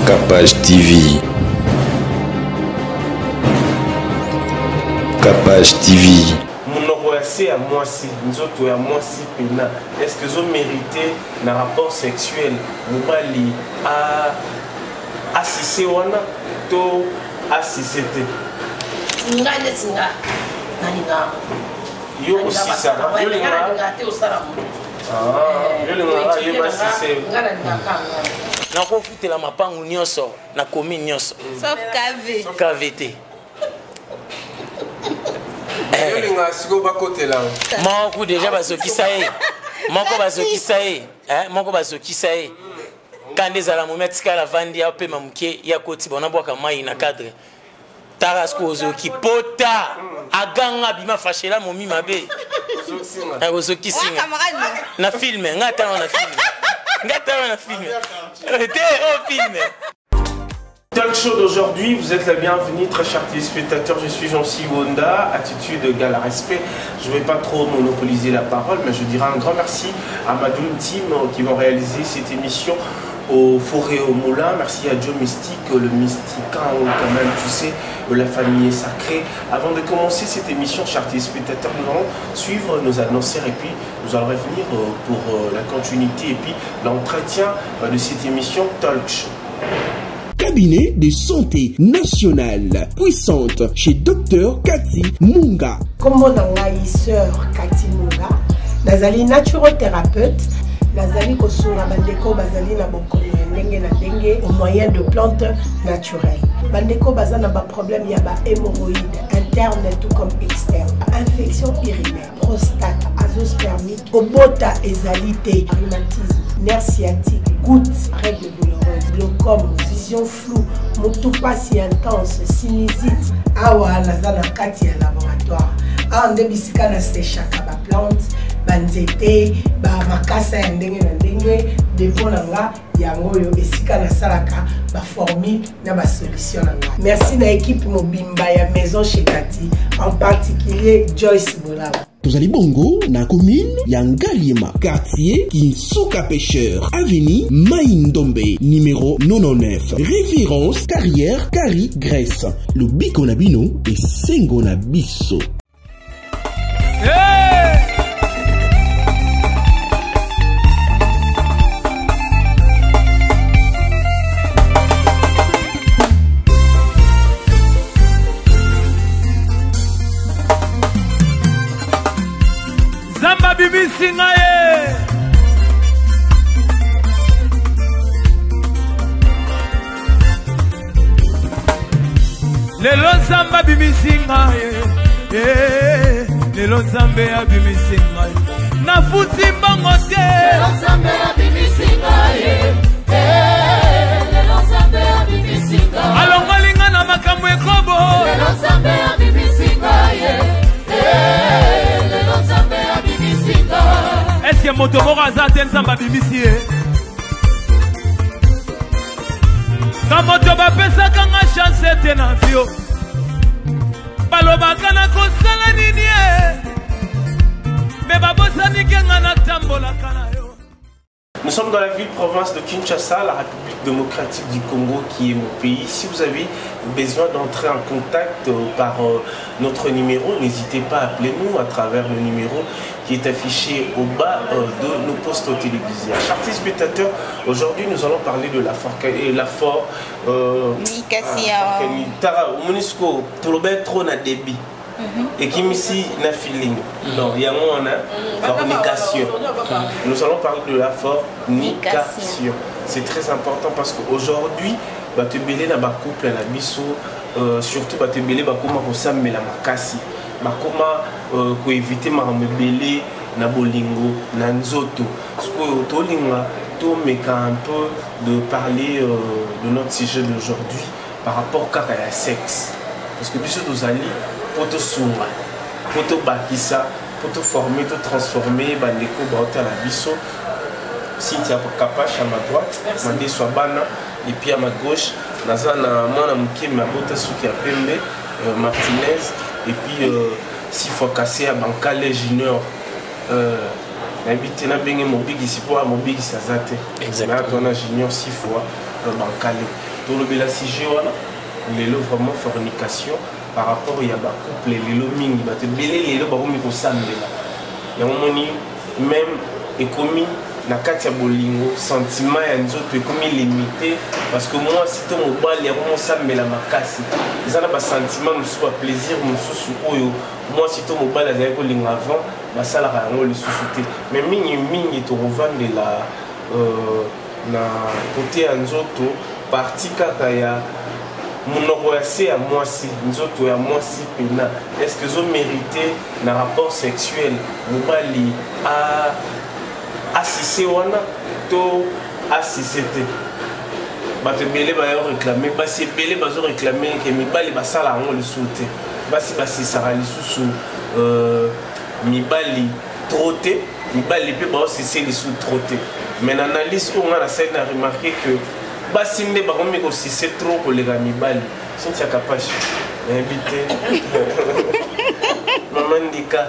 Capage TV. Capage TV. Monoko ya se ya mwasi, nzoto ya mwasi pena, est-ce que zo mériter na rapport sexuel mobali a asise wana to asise te? Ngai neti nga nalingaka yo osisaka, yo lingaka te osala moto. Ah, yo lingaka yo basise. Ngai nalingaka ngai. Nakofutela mapangu nyonso na commune nyonso. Sauf KV. KV te. Yo lingaka sikoyo bakotela. Moko deja bazokisa ye. Moko bazokisa ye. Eh, moko bazokisa ye. Kanda ezala momi atikala avandi apema moke ya koti bona bwaka mai na cadre. Tara sikoyo ozoki pota aganga abima fashela momi mabe. Ozokisinga. Na film, nga tala na film. Nga tala na film. Te oh film. Talk show d'aujourd'hui, vous êtes la bienvenue, très chers téléspectateurs. Je suis Jean-Cy Wonda, attitude égale à respect. Je ne vais pas trop monopoliser la parole, mais je dirais un grand merci à ma Dream Team qui vont réaliser cette émission au Forêt au Moulin. Merci à Joe Mystique, le mystique, hein, quand même, tu sais, la famille est sacrée. Avant de commencer cette émission, chers téléspectateurs, nous allons suivre nos annonceurs et puis nous allons revenir pour la continuité et puis l'entretien de cette émission Talk Show. Cabinet de santé nationale puissante chez Docteur Cathy Munga. Kombo na ngai sœur Cathy Munga, nazali naturothérapeute, nazali kosunga bandeko bazali na bokono ya ndenge na ndenge au moyen de plantes naturelles. Bandeko baza na ba problème ya ba hémorroïdes interne tout comme externe, infection urinaire, prostate, azoospermie, kobota ezali te, rhumatisme, nerf sciatique, goutte, règles douloureuses, glaucome, vision floue, mutu pasi intense, sinusite. Awa naza na kati ya laboratoire. Awa nde bisika na sechaka ba plante, ba nzete, ba makasa ya ndenge na ndenge, dépôt na nga yango oyo esika nasalaka ba formule na ba solution na nga. Merci na équipe mobimba ya Maison chez Cathy, en particulier Joyce Bolaba. Tozali bongo na commune ya Ngaliema, quartier Kinsuka Pêcheur, avenue Maïndombe, numéro 99, référence carrière Kari Grèce. Lobiko na bino esengo na biso. Hey! Nzambe abimisi ngai ye. Lelo Nzambe abimisi ngai ye. Lelo Nzambe abimisi ngai. Nafuti mbongo te. Lelo Nzambe abimisi ngai ye. Lelo Nzambe abimisi ngai. Alongoli ngai na makambo ekobo. Lelo Nzambe abimisi ngai ye. Lelo Nzambe abimisi ngai. Est-ce que moto moko aza te Nzambe abimisi ye? Ka moto bapesaka nga chance te na vio. Balobaka na kosala nini ye? Me babosani ke nga natambolaka na yo. Nous sommes dans la ville-province de Kinshasa, la République démocratique du Congo qui est mon pays. Si vous avez besoin d'entrer en contact par notre numéro, n'hésitez pas à appeler nous à travers le numéro qui est affiché au bas de nos postes télévisés. Chers téléspectateurs, aujourd'hui nous allons parler de la forca-, et la for-, Nicasia. ah, forca-, Tara, Monisco, tolobe trop na débit. Et qui ici na feeling. Non, il y a un hein, fornication. Nous allons parler de la fornication. C'est très important parce qu'aujourd'hui, bah, te belé na ba couple na biso, surtout bah, te belé, bah, comment ça met la makasi. Bah, comment ko éviter ma mebele na bolingo na nzoto. Parce que tolinga to meka un peu de parler de notre sujet d'aujourd'hui par rapport kaka ya sexe. Parce que biso tozali po tosunga, po tobakisa, po toformer, to transformer bandeko baotala biso. Cynthia Kapash à ma droite, Merci. Mandeso Abana, et puis à ma gauche, naza na mwana moke mabota suki ya pembe Martinez, et puis six fois cassé à Bankale Junior. Nayebi te nabenge mobikisi po mobikisi aza te. Exactement. Na tona Junior 6 fois Bankale. Tolobela sujet wana lelo, vraiment fornication par rapport ya bacouple. Lelo mingi bato ebele lelo bakomi kosambela yango. Moni même ekomi na kati ya bolingo, sentiment ya nzoto ekomi limité, parce que mwasi to mobali akomi osambela makasi. Eza na basentiment mosusu, baplaisir mosusu oyo mwasi to mobali azali kolinga avant, basalaka yango lisusu te. Mais mingi mingi tokovandela na kote ya nzoto, partie kaka ya monoko ya se ya mwasi, nzoto ya mwasi pena. Est ce que ezomérite na rapport sexuel mobali asise wana to asise te? Bato ebele bayo réclame, basi ebele bazo réclame ke mibali basala yango lisusu te. Basi basisaka lisusu mibali trop te, mibali mpe baosise lisusu trop te. Mais na analyse oyo nga nasali, na remarque que basi nde bakomi kosise trop koleka mibali. Cynthia Kapashi, nayebi te. Mama Ndika,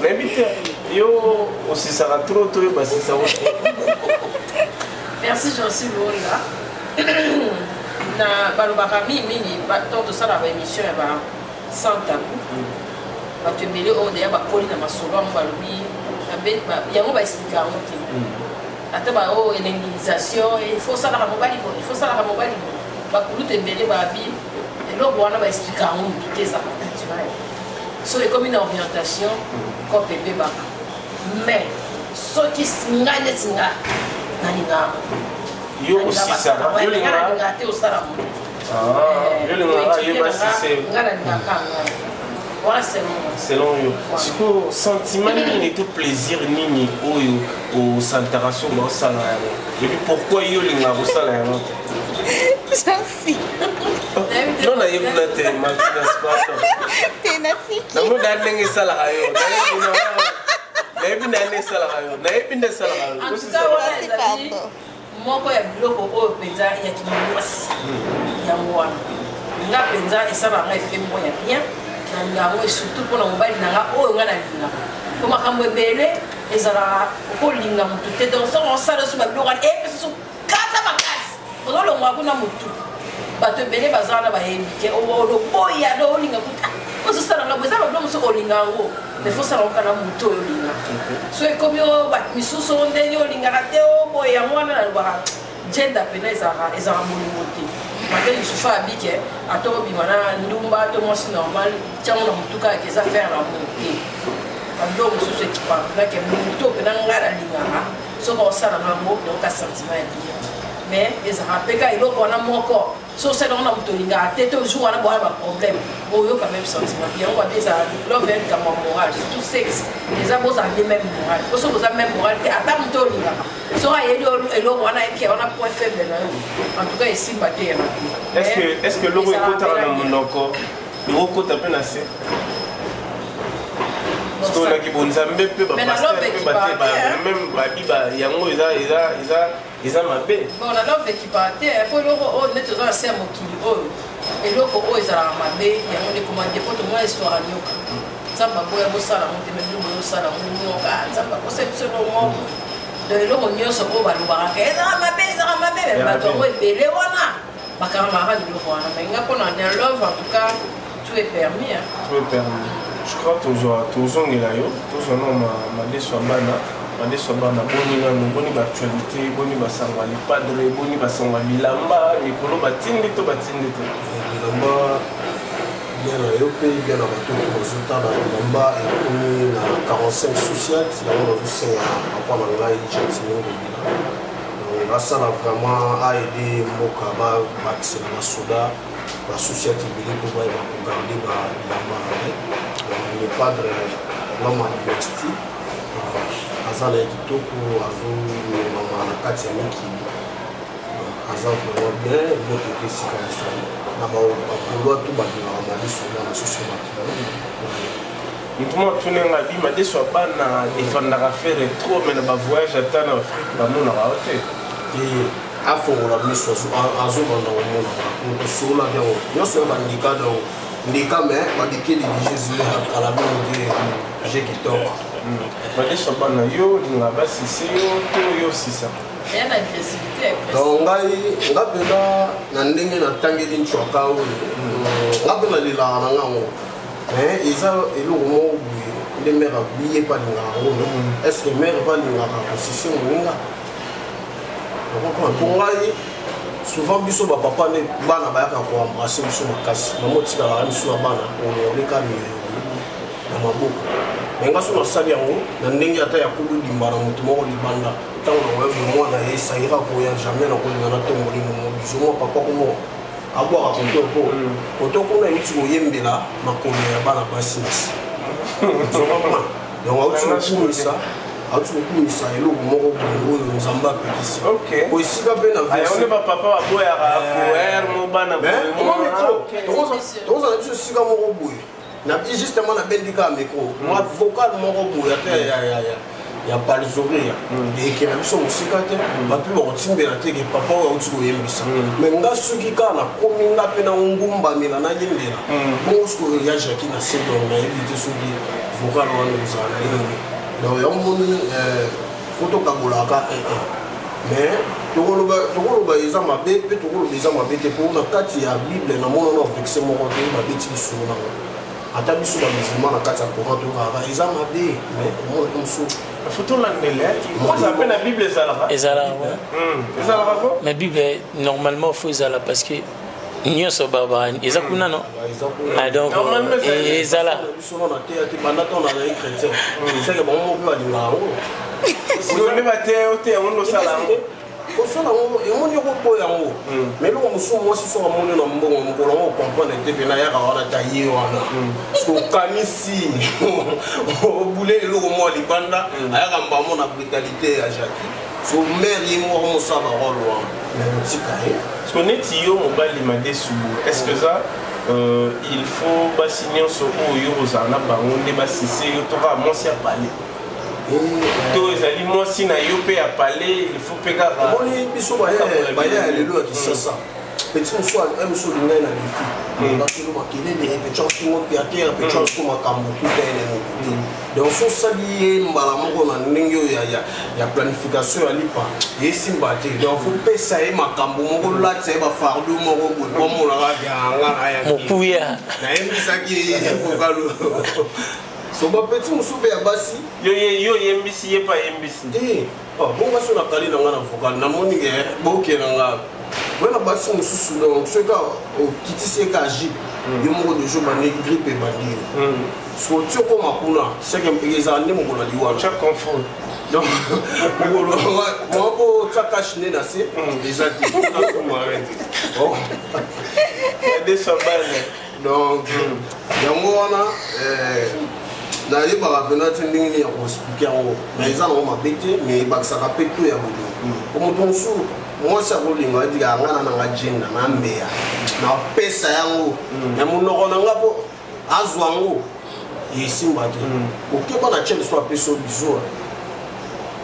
nayebi te, yo osisaka trop to yo basisaka te? Merci, Jansi Luonda. Na balobaka mingimingi ntango tosala baémission ya ba Sans Tabou, bato ebele oyo deya bakoli na masolo yango, balobi yango, baexplika yango te. Ata ba oyo elengilisation, il faut osalaka mobali boye, il faut osalaka mobali boye, bakulutu ebele babi eloko wana baexplika yango motu te, ezaka naturel. So ekomi na orientation cope ebebaka. Mais soki ngai, neti nga, nalinga yango. Yo osisaka? Yo nalinga te osala motu. Yo olingaka ye basise? Nga nalingaka ngai wana, selon moi. Selon yo, sikoyo sentiment nini to plaisir nini oyo osantaka so baosala yango? Et puis pourquoi yo olingaka kosala yango te? Merci. Non, nayebi na te, Martina Sparta. Te, natiki. Namoni na ndenge esalaka yo, nayebi na nde esalaka yo, nayebi nde esalaka yo. En tout cas, wana ezali moko ya biloko oyo mpenza ya kimwasi. Yango wana nga mpenza esalaka nga effet moko ya bien. Nalinga yango, et surtout mpona mobali na nga oyo nga nalingaka, po makambo ebele ezalaka okolinga motu te. Donc soki osala so babiloko wana, epesa so kata makasi, ozolongwa kuna motu. Bato ebele baza wana, bayebi ke oloboya do olinga kuta ozosala nga bo. Eza babiloko mosusu olinga yango, mais faut osala yango kaka na motu oyo olinga. So ekomi oyo bato misusu oyo ndenge olingaka te, o boye. Yango wana nalobaka jenda pena ezalaka bolingo te. Malgré Yusufa abike ata obima na ndumba to mwasi normal, tiango na motu kaka eza faire l'amour te. Babiloko mosusu ekipaka motu oyo pena ngai nalingaka, soki osala yango, nayoka sentiment ya bien. Mais ezalaka mpe kaka eloko wana moko, so osali yango na moto olingaka te, to jour wana boya baproblème, oyoka même sentiment. Yango babi ezala love ya likambo ya moral, surtout sexe, eza bozala nde même moral. Po soki oza même moral te, ata moto olingaka, soki ayebi eloko wana, ayebi wana point faible na yo, en tout cas esimba te ya mabe. Est ce que eloko ekotaka na monoko ekokota mpe na se? Parce que olaki bonzambe mpe bapasteur mpe bate même babi yango eza mabe. Bon, na love ekipaka te, po eloko oyo neti oza na se ya mokili oyo, eloko oyo ezalaka mabe, yango nde koma te. Po tomona histoire ya nyoka, Nzambe aboya bosala yango te, me bino boyosala yango. Nyoka, Nzambe akosa biso eloko moko. Donc eloko nyonso oyo balobaka ke ezalaka mabe, ezalaka mabe, me bato yango ebele wana bakangamaka biloko wana. Mais nga, mpona na love, en tout cas tout est permis, hein. Tout est permis. Je crois tozwa, tozongela yo, tozwa no madeso ya bana, madeso ya bana. Boni nano, boni baactualité, boni basango ya Lepadre, boni basango ya bilamba mikolo, batindi to batindi te? Bilamba bien na yo mpe bien na bato oyo bazotala. Bilamba ekomi na 45 social, yango nazosenga papa na ngai Gentino Lobila, donc asala vraiment aide mboka, babakisela basoda basociate ebele mpo bayeba kogarde bilamba na ngai. Le Padre, l'homme ya dynastie, aza na ye kitoko, azomemama na kati ya mikili, aza vraiment bien. Moto ete esika ya sali na bagaulois to balingaka madeso bana soso makili. Motu moko atuni nga, abi madeso ya bana efandaka Ferre trop, mais na bavoyage ata na Afrique bamonaka yo te. Afongola miso, azobanda komona moto sololaki yango nyonso ya bandika. Donc ndika, mais badikeli di Jésus kala mingi te, je kitoko. Madeso ya bana, yo olinga basise yo to yo osisa? Donc ngai nga mpenza na ndenge natangeli ncwaka oyo, nga mpe nalelaka na ngango, mais eza eloko moko boye nde mare abiye mpe alingaka yango. Est ce que mare mpe alingaka kosise moninga? Mpo ngai souvent biso bapapa nde bana bayaka koembrasse biso makasi, mama otikalaka biso na bana olongoleka miyoyo na maboko. Me nga so nasali yango na ndenge ata ya koludimba na moto moko libanda, ntango nakoya mwana ye esayira koya jamais nakolinga natomboli momo biso mwa papa komo abwaka koto po koto kuna euti koyembela makolo ya bana basi na si. Donc auti kokumisa, auti kokumisa eloko moko boye oyo Nzambe apekisi po esika mpe na Yango bapapa baboyaka koer mo bana. Tokozala biso esika moko boye na justement nabendi kaka micro, mwa vocal moko boye ata ya palzoria ekela biso mosika te, bato mpe bakotimbela te ke papa oyo auti koyembisa. Mais nga soki kaka nakomi nga mpe na ngumbamela nayembela bongo, sikoyo ya Jacki na se, donc nayebi te soki vocal wana ozala na ndenge. Donc yango moni fo tokabolaka 1 mais tokoloba eza mabe mpe tokoloba eza mabe te, mpo na kati ya Bible namona na verset moko te babeti lisolo nango. Ata biso bamusulman na kati ya Coran tokaka eza mabe, mais omona mosusu. Faut tolandela oza mpe na Bible ezalaka. Ezalaka. Ezalaka ko. Mais Bible normalement faut ezala, parce que nyonso eza kuna, no? Ah, donc ezala. Biso na teya te banda ntango nazali chrétien, seke bango moko mpe balingaka yango. Sikoyo nde bateya yo te, yango nde osala yango. Kosala yango emoni okoboya yango, mais eloko mosusu mwasi soki amoni na mbongo mokolo yango ocomprendre te mpena yaka wana ta ye wana okanisi obule eloko mwa libanda, ayaka mbamo na brutalité ya Jacki. So mare ye moko mosala barole wana, mais otika ye. Parce que neti yo mobali madesu, est ce que eza il faut basi nyonso oyo kozala na bango nde basise yo, to kaka mwasi ya pale, to ezali mwasi na yo mpe ya pale, il faut mpe kaka? Omoni biso baya ya lelo ya Kisasa, petit mosu mosu olingai na defi batelo makelele, petit afingo piatere, petit asiko makambo kuta ye na motu te. Donc so osali ye mbala moko na ndenge oyo ya planification ya lipa, esimba te. Donc fo pesa ye makambo moko, latisa ye bafardeau moko boye po amonaka yanga na Mokuya. Nayembisaki ye vocal. So bapetit mosusu mpe ya basi. Yo oyembisi ye mpe ayembisi? Te, bongo so nakali na nga na vocal, namoni ke bokela nga oye na basi mosusu. Donc soki okitisi ye ka jupe, yo moko deja obandi grippe, ebandi yo. So oti okoma kuna, seke ezala nde mokolo ya liwana. Donc mokolo moko otya kashe nde na se eza te. Donc yango wana nayebaka mpena te ndenge nini ya koexpliquer yango, mais eza nango mabe te, mais ebakisaka mpe to ya bolingo. Po moto mosusu mwasi akolinga ayebika nga na nanga jenda na mbeya, napesa yango na monoko na nga mpo azwa yango, esimba te. Okeba na tiele so apesi yo biso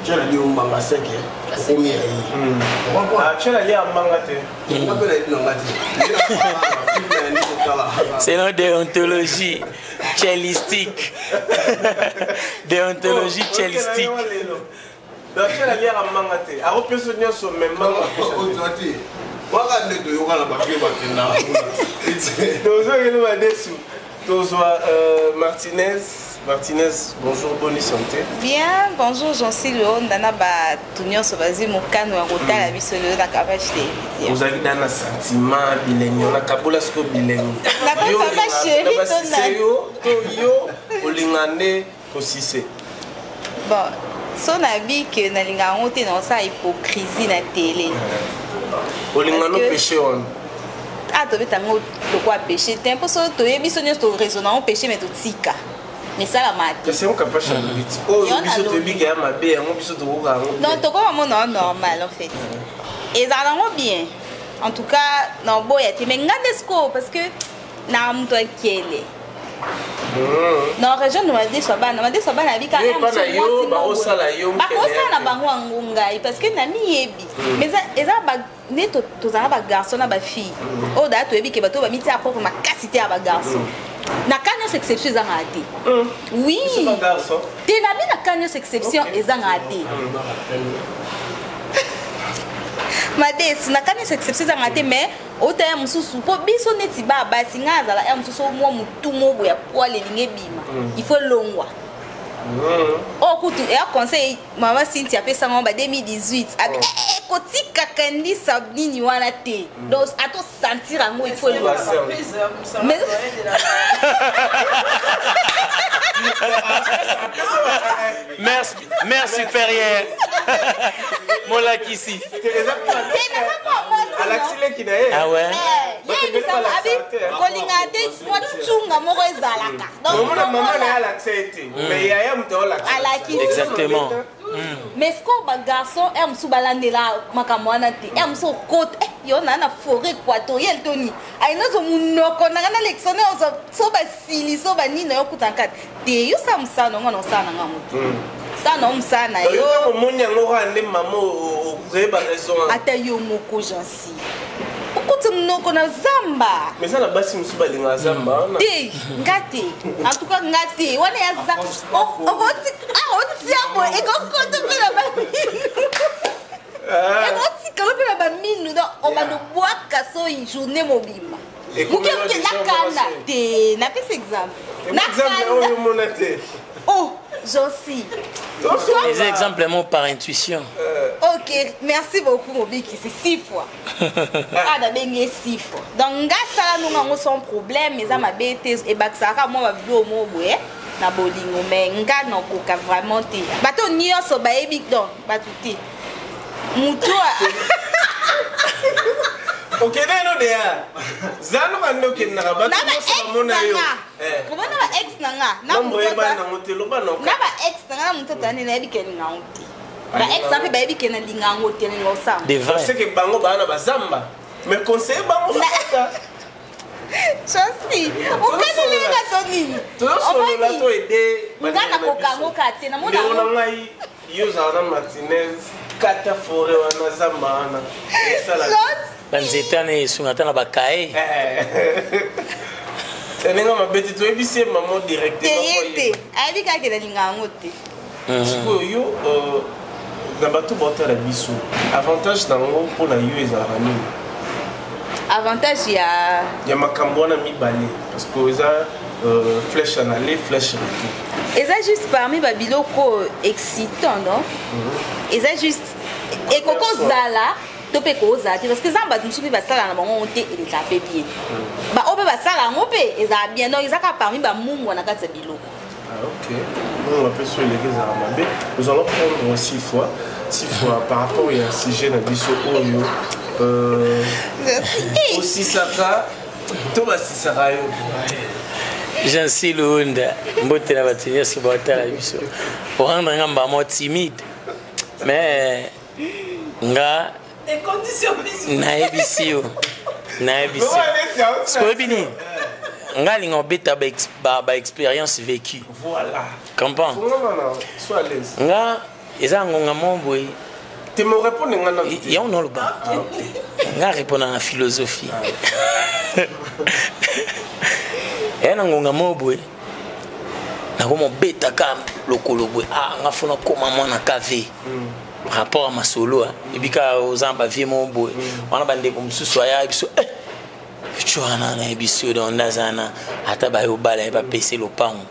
tiele ali yo mbanga, seke okomi ya ye. Tiele ali ya mbanga te. Nga mpe nayebi na nga te. Selon déontologie tchellistique, déontologie tchellistique. Donc tiele aliaka mbanga te, akopesa nyonso me mbanga. Ozwa te waka nde toyoka na bafie bakenda. Tozokende madesu, tozwa Martinez. Martinez, bonjour, bonne santé? Bien, bonjour Jansi Leonda na bato nyonso bazwi mokano ya kotala biso lelo na Kapage Télévision. Ozali da na sentiment bilengi, nakabola sikoyo bilengi. Papa chéri to yo to yo olinga nde kosise? Bon, so nabi ke nalinga yango te, naosala hypocrisie na télé. Olinga no péché wana? Ah, tobeta yango lokwa péché te, mpo so toyebi so nyonso toraisonne yango péché, mais totika esalama te. Kasi yango kapasha lobiti oyo biso toyebika ya mabe, yango biso tokoka yango. Non, tokoma mona yango normal en fait, ezala yango bien. En tout cas naoboya te, mais nga nde sikoyo, parce que na moto akele na rejoindre madeso bana, madeso bana abika. Bakosala na bango yango ngai, parce que namiyebi. Mais eza nde tozala bagarçon na bafille oyo daa toyebi ke bato oyo bamitia propre makasi te ya bagarçon. Na ka nyonso exception ezangaka te. Oui te, nabi na ka nyonso exception ezangaka te. Madesu nakanisi exception ezanga te, mais otaya mosusu mpo biso neti ba basi, ngai azala ya mosusu mwa motu moko ya poil elingi ebima, il faut elongwa. Oyo kutu eya conseil mama Cynthia apesanga ba 2018 abi kotikaka ndisa nini wana te. Donc ata osentir yango, il faut elongwa. Mais Mère, mère supérieure molakisi. Alakisi leki na ye. Ah ouais. Yebisanga abi kolingaka te, mwa tsunga moko ezalaka. Donc, omona mama na ye alakisa ye te, mais yaya moto aolakisa. Alakisi. Exactement. Mais sikoyo bagarçon ere mosusu balandela makambo wana te. Ere mosusu okota yo na forêt équatoriale toni ayi nazwa monoko nanga nalekisa ne ozwa so basili so banini na yo kuta na kati te. Yo sala mosala na ngo, na osala na ngango te, sala na yo mosala na yo yo. Ntango omoni yango kaka nde mama okoyeba raison wana. Ata yo moko Jansi okuti monoko na zamba. Mais eza na basi mosusu balingaka zamba wana. Te, nga te, en tout cas nga te. Wana ya za otia boye, ekokota mpe na baminu, ekotikala mpe na baminu. Donc obanda obwaka so journée mobimba moke moke nakanda te. Napesa exemple. Exemple oyo omona te. Oh Josi. Les exemples moko par intuition. Ok, merci beaucoup mobikisi. Six fois ah, nabengi ye six fois. Donc nga sala nonga yango sans problème, eza mabe te, ebakisaka mwa babiloko moko boye na bolingo, mais nga nakoka vraiment te. Bato nyonso bayebi, donc bato te mutu. Okende no deya zaluka nde okendaka, bato Na ba nyonso ex bamona na yo. nga, komona ba ex na nga na Nombre moto oyebani nango te, loba noka. Na ba ex na nga na moto atani, nayebi ke nalinga yango te. Ba ex na mpe bayebi ke nalinga yango te, nalinga osala. Des vrais. Seke bango baa na bazamba, mais conseiller bango bakota. Chasi okanilinga to nini? Tozosolola to ede. Nga nakoka yango kaka te, namona ndeko na yango. ngai, yo ozala na Martinez, kata forêt wana, zamba wana esala. Banzete wana esunga ata na bakaye. Ndenge mabe te, toyebisi ye mamo Te, directement. ye te, ayebi kaka ke nalinga yango te. Sikoyo yo na bato baotala biso, avantage nango mpona yo ezalaka nini? Avantage ya? Ya makambo wana mibale, parce que eza flèche en aller, flèche retour. Eza juste parmi babiloko oyo excitant, non? Eza juste ekoki ozala to mpe kozala te, parce que eza na bato mosusu mpe basala na bango te, elekaka mpe bien. Baoyo mpe basala yango mpe ezala bien. Donc eza kaka parmi bamungwa na kati ya biloko. Ah, ok. Bon, on appelle sur les Mabe. Nous allons prendre six fois. Six fois par rapport à un sujet na biso oyo. Osisaka to basisaka yo? Jansi Luunda, mbote na bato nyonso baotala biso. Orendre nga mbamo timide, mais nga nayebisi yo, nayebisi yo oyebi nini, nga alinga obeta baexpérience vécue. Voilà. Comprends? Fungama na, sois à l'aise. Nga eza ngonga mo boye. Te me répondre nga na. Yango naloba, nga répondre na philosophie. Eya na ngonga moko boye, nakomobetaka lokolo boye. Ah, nga fona koma mwana kv rapport ya masolo ebika oza na bavie moko boye wana. Bandeko mosusu aya biso eh, ti wana nayebi biso. Donc nde aza na ata bayobala ye, bapese lopango,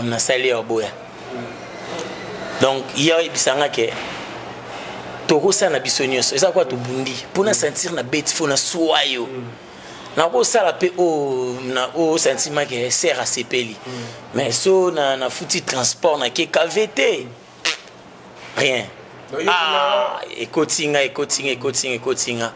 nasali ya boya. Donc ye oyebisanga ke tokosala na biso nyonso eza kwa tobundi mpona sentir na beti fo na swa yo nakosala mpe oyo sentiment ke ser asepeli. Mais so nafuti transport, nake kave te, rien. Ah, ekoti nga, ekoti nga, ekoti nga, ekoti nga.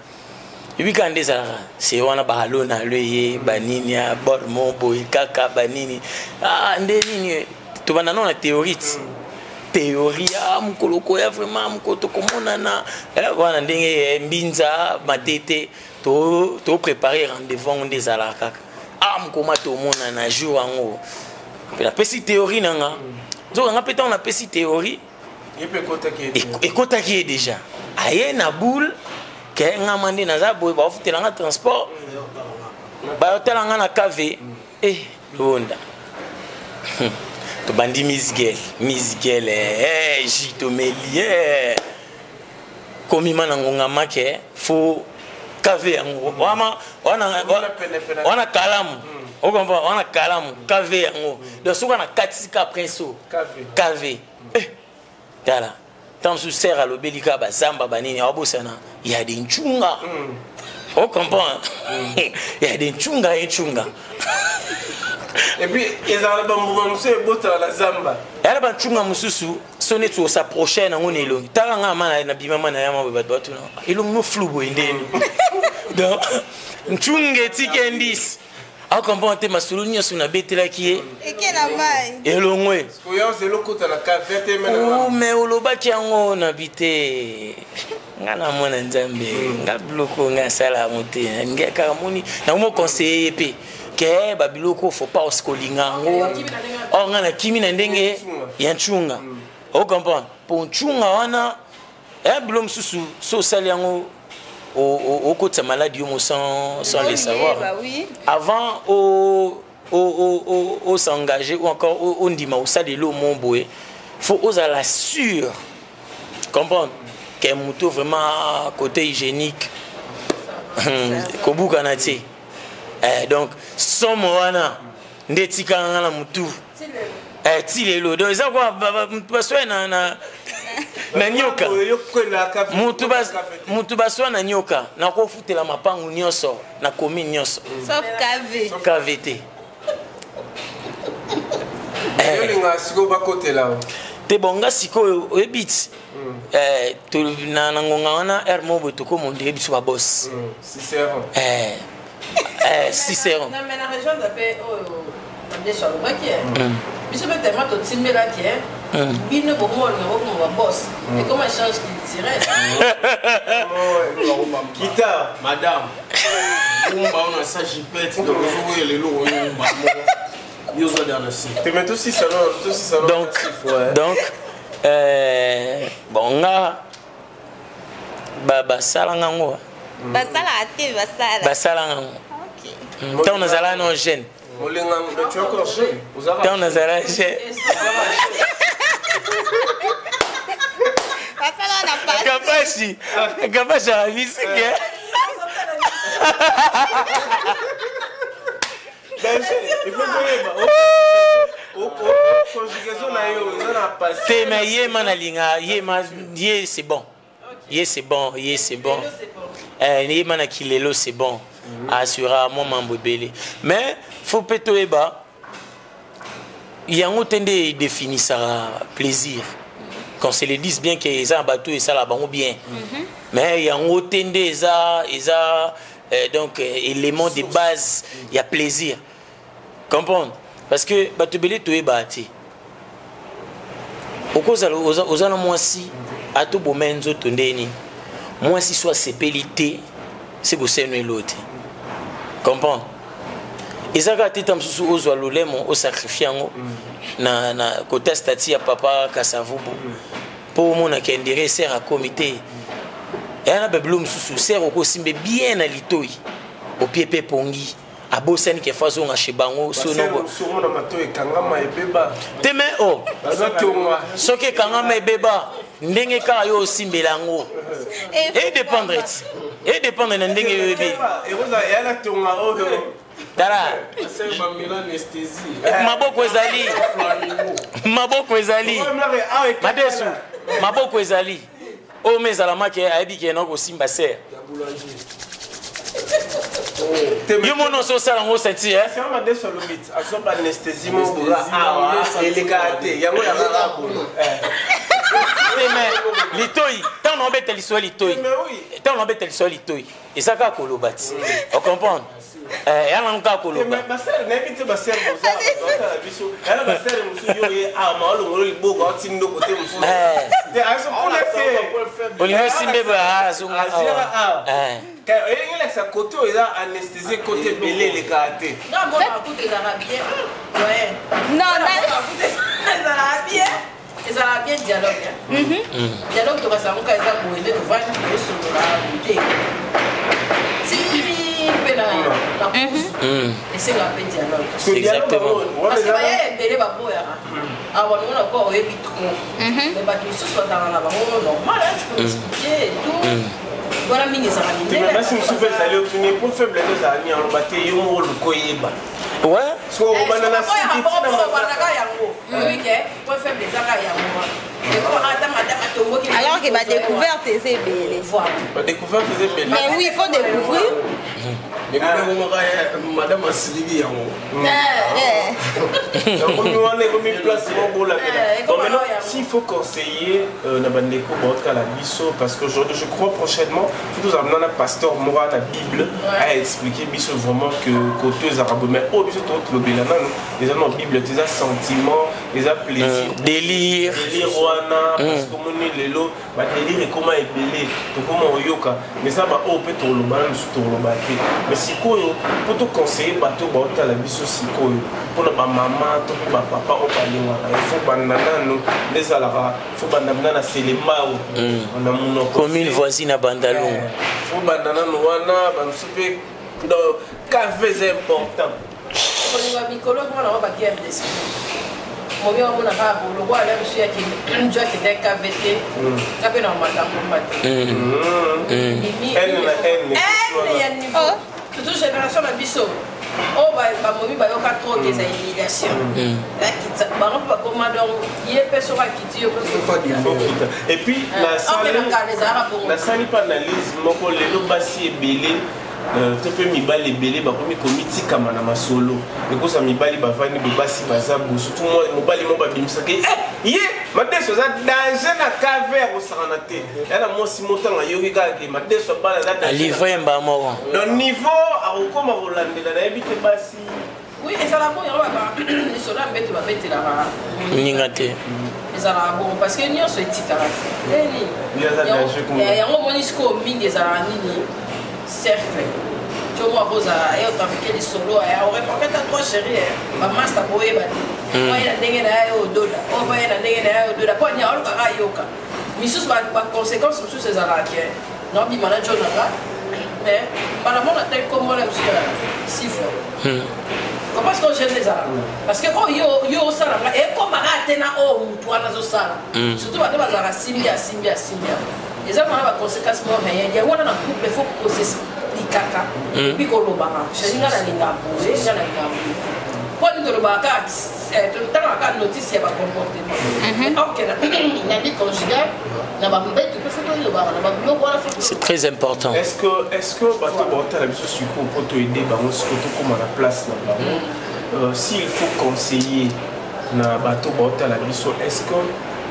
Ebika nde ezalaka se wana, baalo na alo eye banini ya bor mo boye kaka banini. Ah, nde nini tobanda nano na théorie ti théorie ya mokolo koya vraiment mokolo tokomonana wana ndenge mbinza matete toprépare rendez-vous yango nde ezalaka kaka. Ah, mokoma tomonana jour yango mpe napesi théorie na nga. Nzoka nga mpe ntango napesi théorie, ekotaki ye déjà, aye na boule ke ngama nde naza boye, baofutela nga transport, bayotala nga na kave e londa. Tobandi misgel misgel, eh, ji tomeli, eh. Tokomi ma na ngonga make fo kave yango wana wana wana kalamu. Okompa wana kalamu kave yango. Donc soki na katisi ka prince o kave. Eh, tala ntango mosusu ser alobeli kaka bazamba banini awabosana ya de ncunga. Ocomprend ya de ncunga ye ncunga. Et puis ezala na bambuma mosusu ebotala na zamba. Eyala bancunga mosusu so neti osapproche nango na elongi. Tala nga ma na bima ma na yama boye, bato batuna elongi no flou boye ndeni. Donc ncunga etiki indice, acomprendre te masolo nyonso nabetelaki ye. Eke na mai. Elongwe. Oya ozela okota na kave te me na Oh, mais olobaki yango nabi te. Nga na mwana Nzambe, nga biloko nga asala yango te. Nga kaka moni nakomo conseiller ye mpe ke babiloko faut pas osi kolinga yango. Or nga nakimi na ndenge ya ncunga, ocomprendre, mpo ncunga wana ya bilo mosusu so osali yango okotisa maladi yo mo sans le savoir. Bah oui. Avant o s'engager ou encore ondima osalela omo boye, faut ozala sûr, comprendre ke moto vraiment côté hygiénique kobukana te. Eh, donc somo wana nde etikala nga na motu. Eh, ti lelo. Donc eza kwa mutu baswa na nyoka, mutu baswa na nyoka, nakofutela mapangu nyonso na commune nyonso. Sauf KV. KV te. Olinga sikoyo bakotela o? Te, bon, nga sikoyo oyebi ti eh, na ngonga wana aire moko boye tokomondire biso babos. Cicéron. Eh, eh, Cicéron. Na mais na rejoindre mpe oyo madeso alobaki. Biso mpe tellement totimbelaki bino, bokoma olinga bokoma babos, ekoma échange culturel. Kita. Madame umba oyo na sa jipete, donc ozokoyela eloko oyo umba moko yo oza na se. Te, mais tosisano, tosisano. Donc bon, nga basalanga yango. Basalaka te, basala. Basalanga yango ntango nazala no jeune. Olinga, mais tu es encore jeune. Ozalaka Ntango nazala jeune. Basala na pasi. Kapashi, Kapashi alabisike. Danger, il faut koyeba conjugaison na yo eza na passé. Te, mais ye ma nalinga ye ma, ye c'est bon, ye c'est bon, ye c'est bon. Eh, ye ma na kilelo c'est bon, assura mwa mambo ebele. Mais faut mpe toyeba yango te nde edéfinisaka plaisir. Qu'on se le dise bien ke eza na bato oyo esalaka bango bien, mais yango te nde eza donc élément de base ya plaisir, comprendre, parce que bato ebele toyebaka te. Okozala oza na mwasi, ata oboma ye nzoto ndeni, mwasi so asepeli te, se koseno elo te, comprendre. Eza kaka te ta mosusu ozwa lolemo osacrifie yango na kota statut ya papa Kasavubu mpo omonaka indire ser akomi te. Eya na babilo mosusu, ser okosimbe bien na litoi, opie mpe pongi, abosani ke fo azonga chez bango. Basere mosusu omona mato ekangama ebeba. Te, me o Bazotonga. Soki ekangama ebeba ndenge kaka yo osimbela yango, edépendre ti edépendre na ndenge yo oyebi. Ekozala eya na tonga oyo. Tala. Bamela anesthésie. Maboko ezali, maboko ezali madesu, maboko ezali oyo ma ezala make ayebi ke na kosimba ser ya boulanger. Yo mono oso osala yango osenti. Sema madesu alobi ti azwa ba anesthésie moko boza awa elekaka te, yango yakaka boye. Te, mais litoi, ntango na obeta lisolo ya litoi, Mais oui. ntango na obeta lisolo ya litoi, eza kaka koloba ti ocomprendre, eya nango kaka koloba. Basere nayebi te, basere bozala biso yana, basere mosusu yo ye awa ma olongolo liboko aoti ndoko te mosusu te azokuna te. Olingi osimbe boye, azonga Azela awa. awa. Elingi elakisa kote oyo eza anesthésie, kote ebele elekaka te. Nga mona mafuta ezalaka bien, ouais. Non, Mafuta ezalaka bien, ezalaka bien dialogue, hein. Dialogue tokasa yango kaka eza boye nde tovandi tosolola te ti mpe na na kuzu esengaka mpe dialogue. Exactement. Parce que baya ebele baboyaka awa nomona kwa oyebi trop, mais bato mosusu bazalaka na bango normal, hein, tu peux expliquer et tout. Wana mingi ezalaka te, mais basi mosusu mpe mindele. Ezali otuni po faible nde ezala nini, aloba te, yo moko luka oyeba. Soki okobanda na suki ntina Obandaka yango, oyebi ke point faible ezaka yango wana, ekomaka ata madame atomboki. Alors que badécouverte eza ebele. Badécouverte eza ebele. Mais oui, il faut découvrir. Ekomaka madame asiliki yango. Ekomi wana, ekomi place moko olakela. Eh, Bon, ekoma maintenant, yango. s'il faut conseiller na bandeko baotala biso, parce que je crois prochainement faut nous amener un pasteur moko na Bible à expliquer biso vraiment que koto ezalaka boye. Mais oyo biso tolobela nanu eza na Bible te, eza sentiment, eza plaisir. Délire. Délire wana, parce que omoni lelo badélire ekóma ebele, tokóma oyoka, mais eza baoyo mpe toloba na mosusu toloba te. Mais sikoyo, mpo toconseille bato baotala biso sikoyo, mpona bamama to mpe bapapa oyo balingaka, il faut banda nanu nde ezalaka, faut banda mna na Selembao na monoko. Commune voisine ya Bandalungu. Faut banda nanu wana, bamosusu mpe. Donc café eza important. Kolinga mikolo mwana wa baguerre d'esprit, momi wamona kaka boloko ala biso jo akende kave te, nga mpe na makambo te. N na N. N ya niveau, surtout génération na biso oyo bamomi bayoka trop ke eza humiliation. Bango mpe bakoma, donc ye mpe soki akiti yo mpe. Et puis kala ezalaka bongo. Nasali mpe analyse moko lelo, basi ebele to mpe mibali ebele bakomi komitikama na masolo. Ekoza mibali bavandi boye, basi baza boye, surtout mobali mo babimisaka ye, ye madeso aza danger na kave ya kosakana te, ya na mwasi mo ntango ayoki kaka ke madeso abala aza danger. Alivre mba moko. Donc niveau akokoma kolandela, nayebi te basi. Oui, ezala bongo, yango lisolo ya mbeto babetelaka moninga te. Ezalaka bongo parce que nyonso etikaka te nini. Ye aza danger kuna. Yango omoni sikoyo mingi ezalaka nini, cercle tio moko akozala ye otrafike lisolo, oremarke ta trois chéri bamaster boyeba te, oye na ndenge na ye ododa, oyo baye na ndenge na ye ododa, mpo ani aolukaka ayoka misusu. Baconséquence mosusu ezalaka ke naobima na jo na nga, mais mbala moko natali komona mosusu ya six fois. Comment est-ce que jeune ezalaka? Parce que oyo yo osalanga ekomaka te na oyo mutu wana azosala, surtout bato bazalaka simbi asimbi asimbi, eza mana baconséquence moko réel. Yango wana na couple faut kosexplikaka puis kolobaka: chéri, nga nalinga boye, nga nalinga boye. Mpo nini tolobaka kaka, totangaka kaka notice ya bacomportement, or que na vie conjugale, na bambeto mpe faut tolobaka na babiloko wana, faut. C'est très important. Est-ce que bato baotala biso sikoyo, mpo toyede bango sikoyo tokóma na place na bango, s'il faut conseiller na bato baotala biso, est ce que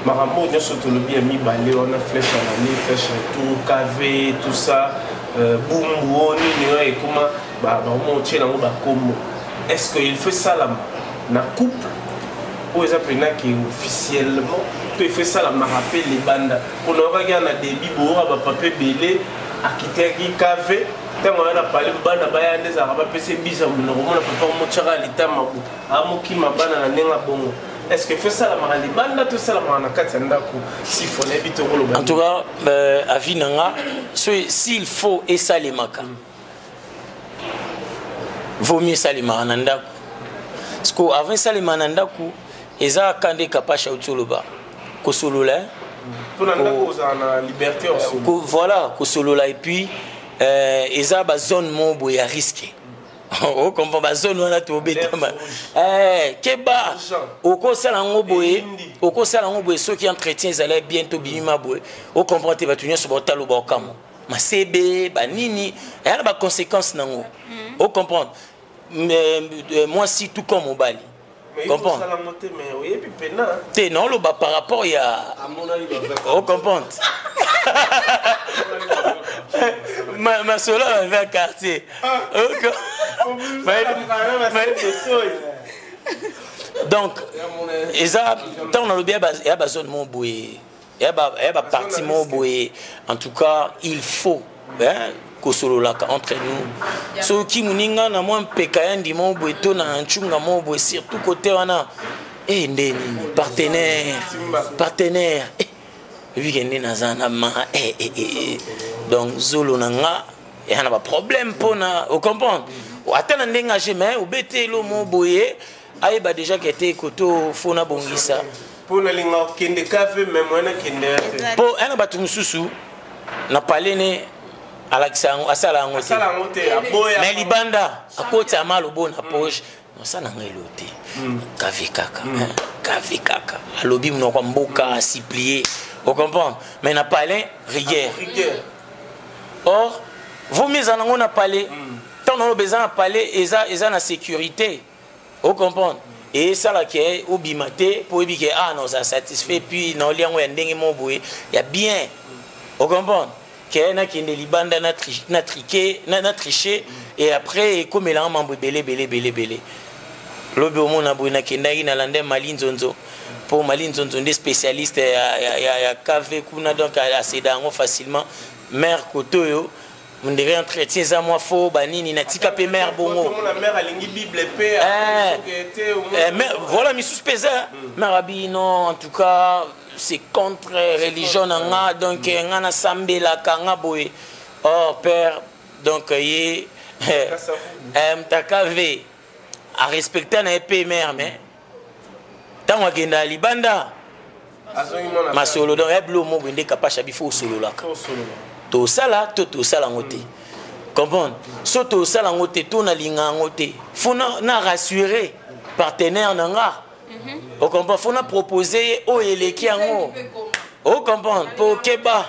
makambo oyo nyonso tolobi ya mibale wana, flèche en aller, flèche retour, cv, tout ça, bumbu o nini oyo ekóma bango otie nango bakombo, est ce que il faut esalama na couple oyo eza mpena ke officiellement, to il faut esalamaka mpe libanda? Mpona oyokaki ya na début boyoka bapapa ebele akitaki kave, ntango aya na pale, bana baya nde ezalaka bapesa ebisa monoko, omona papa motiaka litama bo amokima bana na ndenge bongo. Est ce que faut esalamaka libanda to esalamaka na kati ya ndako? Sifo nayebi tokoloba. En tout cas, avis na nga, so s'il faut esalemaka, vaut mieux esalemaka na ndako, parce que avant esalemaka na ndako, eza kaka nde kapasha auti oloba, kosolola, hein? Mpo na ndako ozala na liberté osolo. Voilà, kosolola, et puis eza bazone moko boye ya risque, okompa bazone wana tobetama. Keba, okosala yango boye, okosala yango boye, soki entretien ezali bien, tobimima boye, ocomprendre te, bato nyonso baotala, baokamo masebe banini, eya na baconséquence nango, ocomprendre. Mwasi tout comme mobali. Mais comprendre. osalango te, mais oyebi mpena. Te, naoloba par rapport ya ocomprendre masolo bave ya quartier. Donc eza ntango nalobi ya bazone moko boye, ya baparti moko boye, en tout cas il faut, hein, kosololaka entre nous. Soki moninga na mwa mpeka ya ndima moko boye to na ncunga moko boye, surtout côté wana e nde nini, partenaire, partenaire, ebike nde naza na ma donc zolo na nga eya na baproblème mpona ocomprendre. Ata na ndenge age, mais obete elo mo boye, ayeba déjà ke te koto fo nabongisa. Mpo nalinga okende kafe, mais moyen nakende ya te. Mpo ana bato mosusu na pale ne alakisa yango, asala yango te. Asala yango te, aboya. Mais libanda akotisa malobo na poche, nosala ngai elo te, kave kaka, hein, kave kaka, alobi monoko ya mboka, asupplier, ocomprendre, mais na palais rigueur. Rigueur. Or vaut mieux ezala nango na palais. Ntango naloba eza na palais, eza na sécurité, ocomprendre, e esalaka obima te mpo oyebi ke ah, naozala satisfait, puis naolia yango ya ndenge moko boye ya bien, ocomprendre, ke nakende libanda na triquer, na tricher, et après ekomelanga mambo ebele ebele ebele ebele. Lobi omona boye, nakendaki nalanda Mali Nzonzo, mpo Mali Nzonzo nde spécialiste ya KV kuna, donc aseda yango facilement. Mare kote oyo ondire entretien eza mwa fo banini, natika mpe mare bongo. Omona mare alingi Bible mpe. Soki te Mais voilà, misusu mpe eza mare abi non, en tout cas c'est contre religion na nga, donc nga nasambelaka nga boye. Or père, donc ye mtaka v arespecte na ye mpe mare, mais ntango akendaka libanda azongi mwana masolo. Donc ya bilo moko nde kapasha bifo osololaka, tosala to tosala yango te, comprendre. So tosala yango te, to nalinga yango te, fo na rassurer partenaire na nga, ocomprendre, fo na proposer ye oyo eleki yango, ocomprendre, mpo okeba.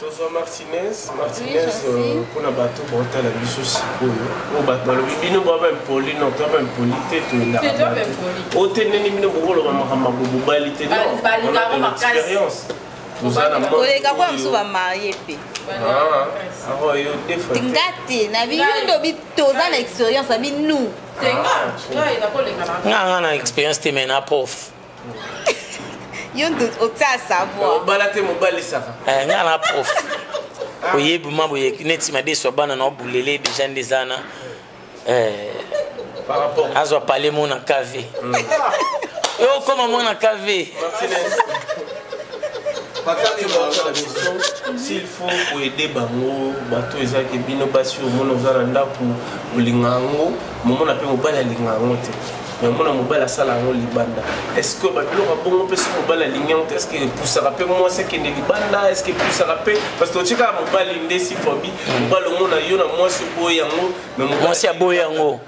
Tozwa Martinez. Martinez, mpona bato baotala biso sikoyo, oyo bato balobi bino boa baimpoli, non, toa baimpoli te, toyendaka bato oyo te. Ndenge bino bokoloba makambo ya bobali te, non, on a de l'expérience, toza na monde. Koleka kwa oyo. Mosusu bamarie mpe. Ah, awa yo deux fois te. Nga te, na bi yo ndobi, toza na expérience na bi nous. Nga na expérience te, mais na prof. Yo ndo otia savoir. Obala te, mobalisaka. Nga na prof, oyebi ma boye neti madeso ya bana na obulele déjà nde eza na par rapport azwa pale mona KV, yo okoma mwana KV. Martinez, bato baotala biso, s'il faut koaider bango, bato ezalaki bino basi, omona oza na ndako, olinga yango, momona mpe mobali alinga yango te, mais omona mobali asala yango libanda. Est ce que babiloko ya bongo mpe, soki mobali alingi yango te, est ce que epusaka mpe mwasi akende libanda? Est ce que epusaka mpe? Parce que otie kaka mobali nde sifobi mobali, omona yo na mwasi oboyi yango, mais mobali Mwasi aboyi yango.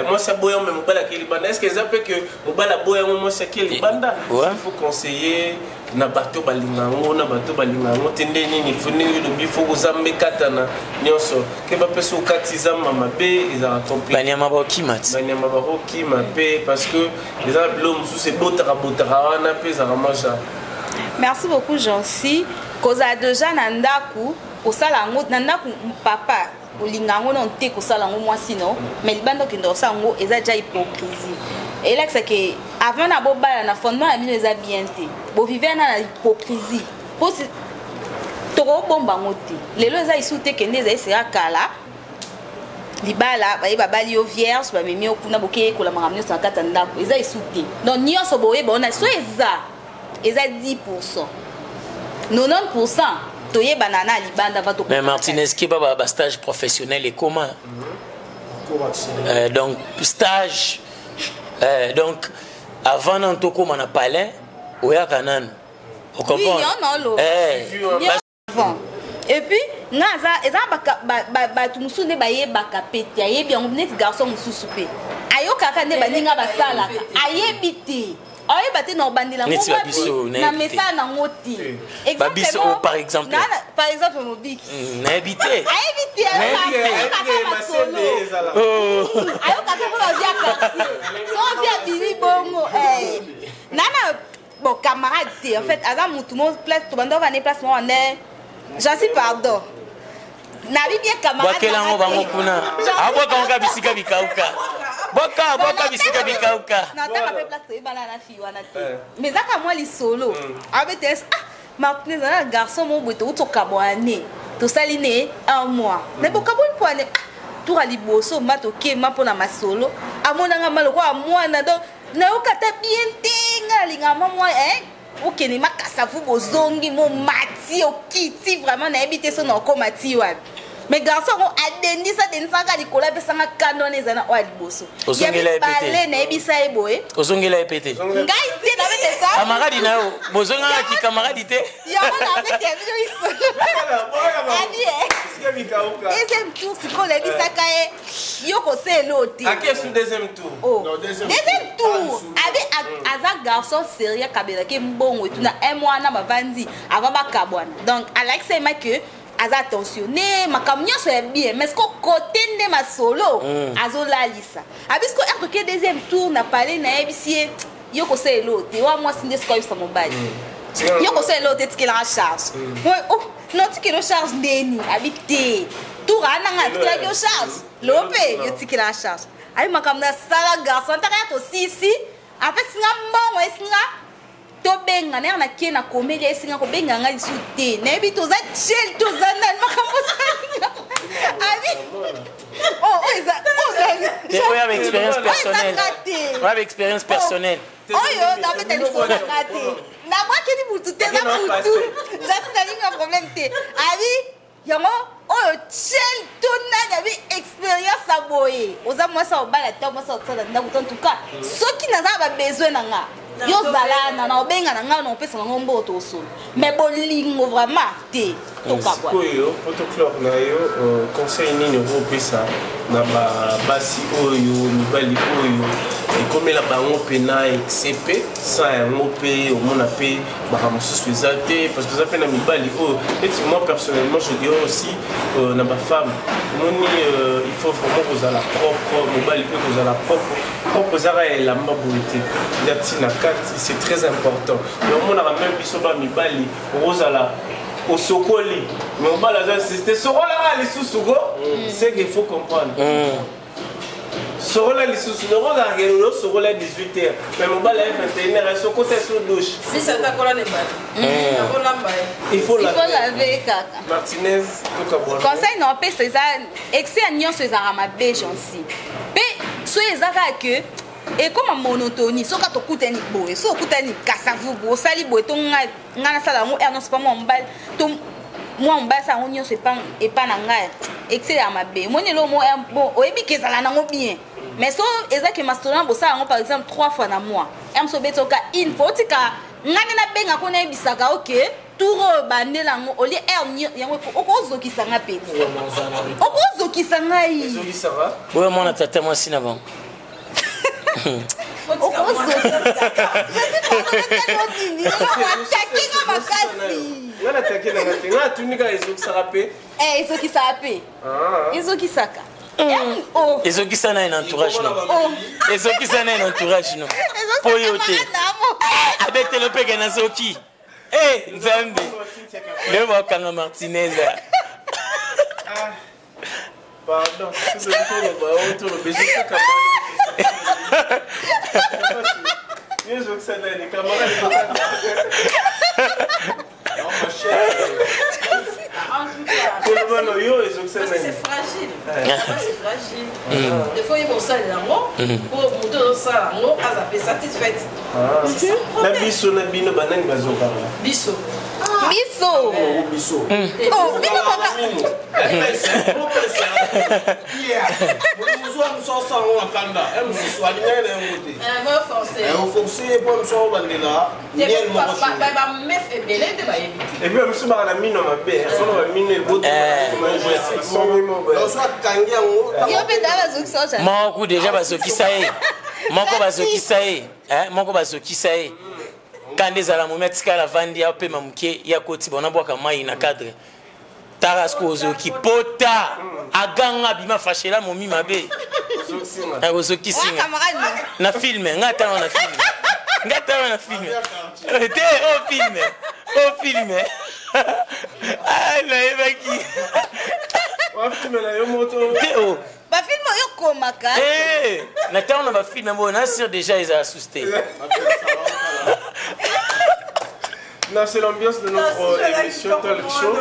Mwasi aboyi yango, mais mobali akei libanda. Est ce que eza mpe ke mobali aboyi yango, mwasi akei libanda? Il faut conseiller na bato balinga yango, na bato balinga yango te, nde nini fo ndenge olobi, fo kozamba ekatana nyonso, ke bapesa okati zamba mabe, ezalaka compliqué. Banyama bakokima ti. Banyama bakokima mpe, parce que eza na biloko mosusu ebotaka botaka wana mpe, ezalaka mwa genre. Merci beaucoup, Jancy. Kozala déjà na ndako, kosala yango na ndako, papa olinga yango nano te, kosala yango mwasi no, mais libanda okende kosala yango, eza déjà hypocrisie. Elakisa ke avant na bobala, na fondement na bino eza bien te, bovive na hypocrisie, po tokobomba yango te. Lelo eza isu te, kende eza eseka kala libala, baye babali yo vierge, bamemi yo kuna, bokeyekola makambo nyonso na kati ya ndako, eza esu te. Donc nyonso boyeba wana, so eza 10, 90 toyebana na libanda va. Mais Martinez, keba, ba stage professionnel ekoma. Donc stage, donc avant nanu tokóma na palin, oyaka nanu. Oui, yo na avant. Et puis nga aza eza bato mosusu nde bayebaka pe te, ayebi yango neti garçon mosusu mpe ayokaka nde baninga basalaka, ayebi te, ayeba te na obandela Neti yango babiso, wapi, na nayebi te. mesala nango te. Babiso, oh, par exemple. Par exemple mobiki. Nayebi te. Ayebi te, Nayebi te. ayokaka masolo. Oh. Ayokaka mpo bavia quartier, so ovia bimi bongo, nana bon camarade te. En fait aza mutu mo place tobanda ovanda place moko wane. J'en suis, pardon, nabi bien camarade. Bwakela yango bango kuna, abwaka yango kaka bisika bikauka, bwaka, bwaka bisika bikauka. Nataka mpe place toyebana na fille wana te, mais ezaka mwa lisolo abetels. Ah, Martinez aza na garçon moko boye, touti okabwana ne, tosali ne un mois, mais bokaboni mpo ane. Ah, tour ya liboso ma tokema mpo na masolo, amonanga ma lokola mwana, donc nayoka ata bien te. Nga nalingaka mwa mwa okende makasa vu, bozongi, momati, okiti, vraiment nayebi te so na okoma ti wapi. Mais garçon yango adendisa adendisaka likolo, apesanga kanda wana eza na oyo ya liboso. Ya Ozongela ye pe te. mibale, nayebisa ye boye. Ozongela ye pe te. Ngai te, nabetesa. Camarade na yo, bozongaka camarade te. Yango nabeti ya bino lisolo abi deuxième tour. Sikoyo nayebisaka ye, yo kosala elo te. Ake su deuxième tour. Oh. Deuxième tour abi aza garçon sérieux, akabelaki mbongo etu na un mois na bavandi avant bakabwana. Donc alakisa yema ke aza attentionné, makambo nyonso ya bien, mais siko kote nde masolo azolalisa. Abi siko ere toke deuxième tour na pale, nayebisi ye, yo kosala elo te. Wa mwasi nde siko ayebisa mobali, yo kosala elo te, tikelaka charge. Oh non, tikelo charge ndeni? Abi te, tour ananga atikelaki yo charge, lelo mpe yo tikelaka charge. Ayi makambo nasala garçon ntaka ya tosisi, apesi nga mbongo, esinga tobenga na nake na komeli, esinga kobenga ngai lisu te. Nayebi toza chel, toza nani, makambo osalinga abi oh, oyo eza Te, oyo aba expérience personnelle. Oyo eza te. Oyo aba expérience personnelle. Oyo nabeta lisolo na nga te, nabwakeli mutu te, eza mutu jasi, nalinga problème te. Abi yango oyo chel to nani, abi expérience ya boye, oza mwasi ya obala te, mwasi ya kosala ndako te. En tout cas, soki naza na babesoin na nga, yo ozala na obenga na ngai, na opesa nango mbongo, tosolo. Mais bolingo vraiment te, tokabwa. Sikoyo po toclore na yo, conseil nini okopesa na babasi oyo mibali oyo ekomela bango mpena excès mpe sans yango mpe omona mpe makambo mosusu eza te? Parce que eza mpe na mibali oyo neti moi personnellement, je dirais aussi na bafemme, omoni, il faut vraiment kozala propre, mobali mpe kozala propre. Propre ezaka ya elamba boye te, eza ntina kati, c'est très important. Mais omonaka même biso bamibali, okozala osokoli, mais mobali aza insiste, sokolaka lisusu ko. C'est qu'il faut comprendre, sokola lisusu, nakozalaka elolo, osokola 18 heures, mais mobali aye 21 heures, sokota so douche. Sisi ata kola na ebali, akolamba ye. Il faut il faut laver. Laver kaka. Martinez, tokabwana. Conseil na opesa eza, excès ya nyonso ezalaka mabe, gentil mpe soki eza kaka ke ekoma monotonie, soki tokutani boye, soki okutani kasavubu, osali boye to ngai nasala yango heure nyonso pa mwa mobali, to mwa mobali asala yango nyonso epa na ngai, excès ya mabe. Omoni eloko moko bon, oyebi ke ezala nango bien, mais so eza ke masolo na bosala yango par exemple trois fois na mois, ya moso obeti oka une fois, otika ngai nde nabengaka, nayebisaka oke tour oyo bandela yango olie heure yango, okozokisa nga peti, okozokisa ngai. Ezokisaka. Oyo mwana tata mwasi na bango. Atake nga makasi. Nga natake nanga te, nga natuni kaka, ezokisaka mpe? Ezokisaka mpe, ezokisaka. Ezokisa na ye na entourage no, ezokisa na ye na entourage no, mpo yo te abetelo mpeke nazoki. Eh, Nzambe, leo bakanga Martinez. Pardon, toloba ezokisaka, ezokisa nani, camarade? Koloba no yo ezokisa. Parce que c'est fragile. C'est fragile. Des fois, il osalela yango po moto ozosala yango aza mpe satisfaite. C'est ça le Na problème. biso na bino, banani bazokanga? Biso. Biso. Biso. Oh, bino kaka. Mosusu mosusu asala ngo na kanda, mosusu alingaki na yango te. Forcé. Oforce ye mpo mosusu aobandela miel moko. Bamef ebele nde bayebi te. Et puis bamosusu baka na mino mabe, solo bamino eboso akangi yango. Yo mpe daa bazokisa oja. Moko déjà bazokisa ye, moko bazokisa ye, moko bazokisa ye, kanda ezala momi, atikala avandi, apema moke, ya koti bona bwaka mai na cadre tara siko ozoki pota, aganga, abima fashela momi mabe, ozokisinga na film. Nga tala na film, nga tala na film te, o film, o film nayebaki te o. Bafilm oyo okomaka. Na ntango na bafilm boyo na sur déjà ezala susu te. Non, c'est l'ambiance de notre Non, si émission je Talk Show.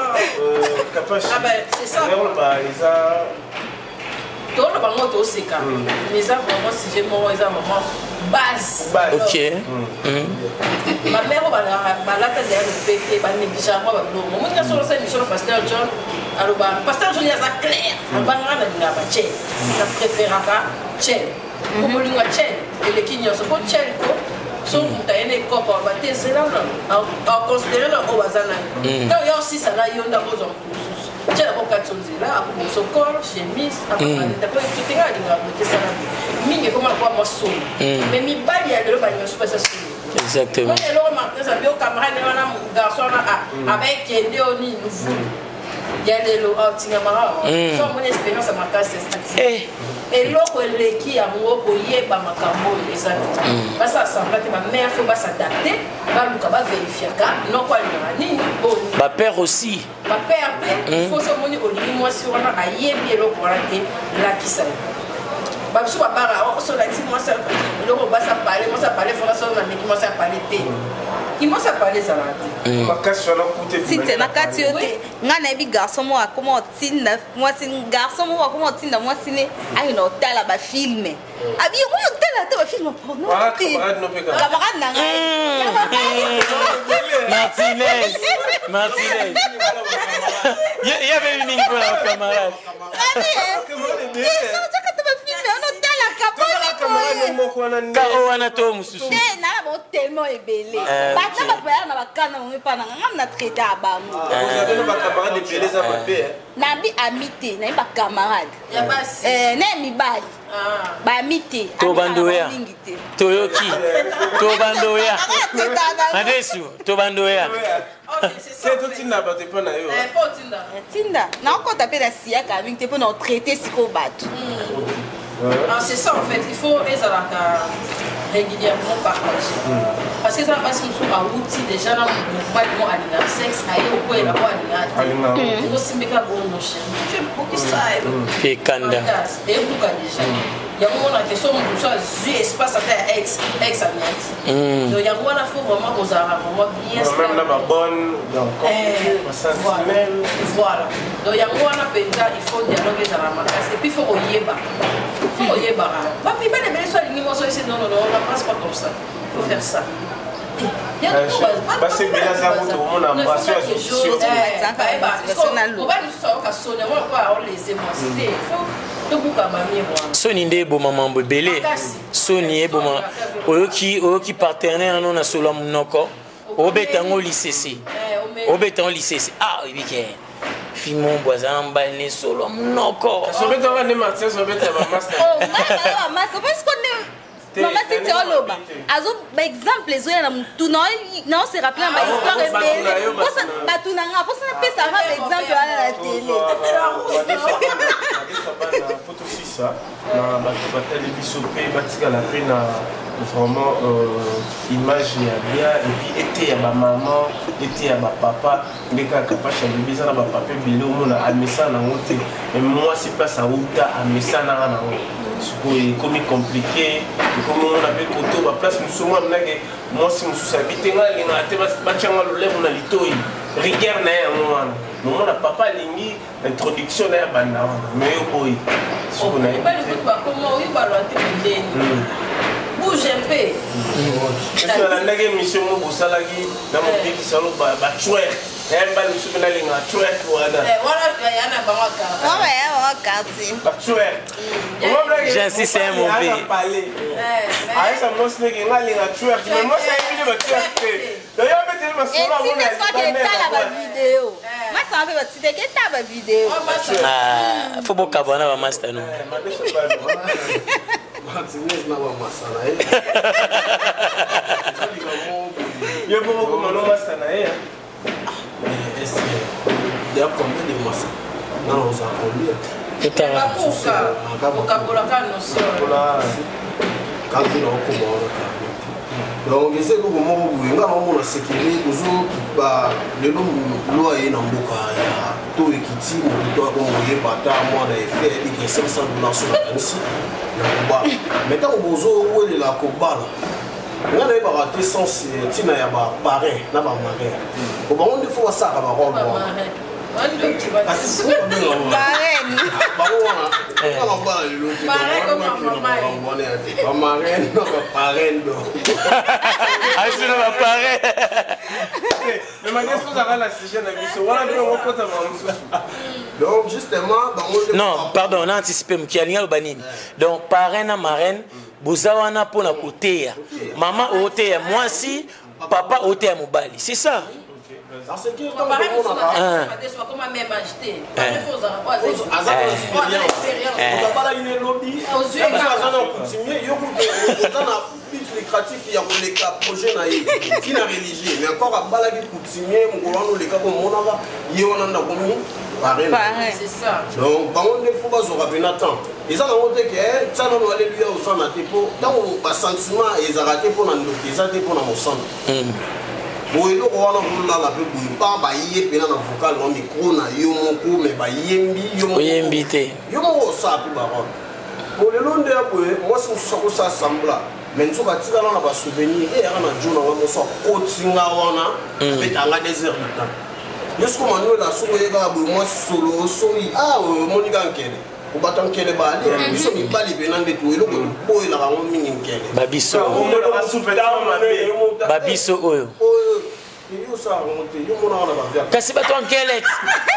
Kapash. Ah ben, c'est ça. D'ailleurs, bah, les a. Toloba bango, toseka, mais eza vraiment sujet moko eza vraiment base. Base. Ok. Bamare oyo balata deya lopete, banéglige mwa babiloko. Omoni nga solo osala émission na pasteur John. Aloba pasteur Johnny aza clair, abanga na linga ba chel. Na préféraka chel. Po bolingo ya chel eleki nyonso po chel ko so moto aye na ekopa aloba te zela aconsidere na oyo baza na ye ntango ya osisa na yo nde akozwa moto mosusu chel akokatisa nzela akobongisa col, chemise, akotenga alingaka boye te, sala boye mingi ekoma kwa mwa soni. Mais mibali ya lelo balinga so baza soni. Exactement. Moni eloko Martinez abi o camarade wana, garçon wana abekende o nini luvulu ya lelo atingamaka so amoni expérience ya makasi. Eloko eleki yango koyeba makambo oyo eza te. Basala semblant te, bamare faut bas'adapter, baluka bavérifiaka noko alingaka nini boni. Bapère aussi. Bapère mpe, faut so omoni olingi mwasi wana, ayebi eloko wana te, lakisa ye. Babiso babara so olakisi mwasi eloko, basi apale, mwasi apale fona so nameki mwasi apale te, ki mwasi apale ezalaka te. Makasi wana kute. Tite na kati yo te. Ngai nayebi garçon moko akoma otinda mwasi, garçon moko akoma otinda mwasi ne akenda kotala bafilm. Abi yango oyo otala ata bafilm porno te, camarade na ngai. Martinez, Martinez ye abebi mingi mpona bacamarade. Ozokata bafilm wana otalaka. Ka o wana to mosusu. Te, naa bango tellement ebele. Bato na bato bayaka na bakana bango epa nanga, ngam na traité ya bango. Bacamarade ebele eza mabe. Nabi ami te, nayebi bacamarade ya basi. Na ya mibali baami te. Tobandoya. Mingi te. Toyoki tobandoya, madesu tobandoya. Se totinda bato epa na yo. Tinda, nakokɔta mpe na siyaka mingi te mpo na otraité sikoyo bato. Ah, c'est ça en fait, il faut ezalaka régulièrement partagé. Parce que ça basi mosusu awuti déjà na mobali mo alingaka sexe, aye okwela po alingaka te, ozosimbeka bongo, chéri, okisa. Mpe kanda. Ebuka déjà yango monaka so moto mosusu azwi espace ata ya ex ex amiati. Donc yango wana faut vraiment kozalaka vraiment bien. Même na babonne donc. Voilà, donc yango wana mpenza il faut dialogue ezala makasi et puis faut koyeba, faut koyebaka bamibali ebele so alingi mwasi ese non, non, non, on avance pas comme ça, faut faire ça. Basi ebele aza kutu komona basi. Mobali mosusu ayoka soni yango lokola aolese mwasi te, faut tobuka bamire wana. Soni nde eboma mambo ebele. Soni eboma. Oyoki, oyoki partenaire ano na solo ya monoko, obeta yango lisese, obeta yango lisese. Ah, oyebi ke fimombo aza na mobali na esolo ya monoko. Kasi obetaka nde Martin, obeta bamaster. Bamasa parceke nde mama Siti oloba azo baexemple ezoya na motu naose rappeler na bahistoire ebele. Bato na nga mposa napesaka baexemple wana na tele. Po tosisa na bato batali biso mpe batikala mpe na vraiment image ya bien et puis ete ya bamama, ete ya bapapa nde kaka Pasha alobi eza na bapapa ebele omona amesana nango te, mais mwasi place auta amesanaka nango. Sikoyo ekomi compliqué, ekomi omona mpe koto baplace mosusu omona minake mwasi mosusu abi te, ngai alingaka te batianga lolemo na litoi, rigueur na ye yango wana. Momona papa alingi introduction na ye abanda wana, mais yo boyi siko na ye. Mibali kutu bakoma oyo balwa te pembeni, bouge un peu. Esi nalandaki émission mo bosalaki na mobikisa alo batwerk naye mbali mosusu mpe nalingaka twerk wana. Wana ya na bango akara quartier. Batwerk. Jansi, c'est un mauvais. Ayesa mwasi ndenge nga alinga twerk, mais mwasi ayebi nde batwerk te, donc yo abeteli masolo. Etinde soki etala bavideo, masanga mpe batindeke etala bavideo. Ah, faut bokabwana bamaster no. Martinez na bamasa na ye. Yo bongo koma no masa na ye. Est-ce que ya combien de masa nga na ozala combien? Okabolaka notion. Kavi na okoma wana kavi te, donc eza eloko moko boye nga naomona sekele ozoba lelo loi ye na mboka ya to ekiti moto to akoma koyeba ata mwana efe ayebiki 500 $ so nakanisi na kobala. Mais ntango bozowelela kobala, nga nayebaka te sens ntina ya baparrain na bamarin po bango nde faut basalaka barole wana. Kasi bango wana kaka bala lelo te, makambo wana ya te, bamarin na baparrain. Donc Asuna bapare. Mais malgré ça, ozalaka na sujet na biso wana mpe okota makambo mosusu. Donc justement, bango nde Non, pardon, na anticipe moke. Alingi aloba nini? Donc parrain na marraine boza wana mpona koteya. Mama oteya mwasi, papa oteya mobali, c'est ça. Parce que ntango Baparent mosusu tomonaka Ah. badeso bakoma même âge te. Aza na expérience. Otabalaki ne lobi, Ozwi biso aza na coutumier, yo kutu oza na but lucratif ya koleka projet na ye ntina religieux, mais encore abalaki coutumier, mokolo wana oleka komonaka ye wana ndakomi parrain. Parrain. C'est ça. Donc bango nde fo bazwaka mpena temps. Eza nango te ke tia nano aleluya osana te, mpo ntango basentiment ezalaka te mpo na ndoki, eza te mpo na mosantu. Boye eloko wana kolala mpe boye pa baye mpena na vocal na micro na yo moko, me bayembi yo moko. Oyembi te. Yo moko osala mpe barole po lelo nde ya boye, mwasi mosusu akosala sambla, me nzoka atikala na basouvenir eyaka na jo nanga moso akotinga wana, abetanga 2 heures du temps. Yo siko Manuel asoko oyekaka boye, mwasi solo osoyi, ah, omoni kaka nkele kobata nkele baali biso mibali mpena nde to eloko toboyelaka yango mingi nkele. Babiso babiso oyo. Oyo yo osala yango te, yo monaka na bavia. Kasi bato ya nkele,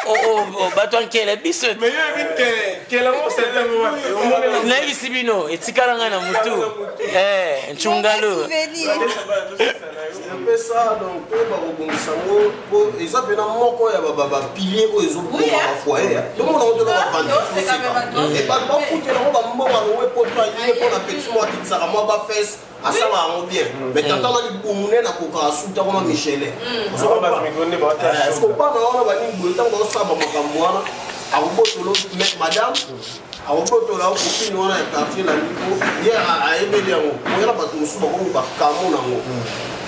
oh, bato ya nkele biso. Mais yo yebi nkele yango osali. Nayebisi bino, etikala ngai na mutu. Eh, ntshungalo. Souvenir. Epesa donc toyeba kobongisa yango po eza mpena moko ya bapilier oyo ezoboma bafoyer. Tomona yango tona bavandi, bato bafutela yango bambongo, alongwe poto aye mpo na petit mo akitisaka mwa bafese, asala yango bien, mais tata na libumu nde nakokaka suta koma michelin. Bato mikolo nde baota. Siko bana wana banini boye, ntango baosala bamakambo wana, akobotola, mais madame akobotola copine wana ya quartier na ndiko ye ayebeli yango oyala. Bato mosusu bakomi bakamo nango.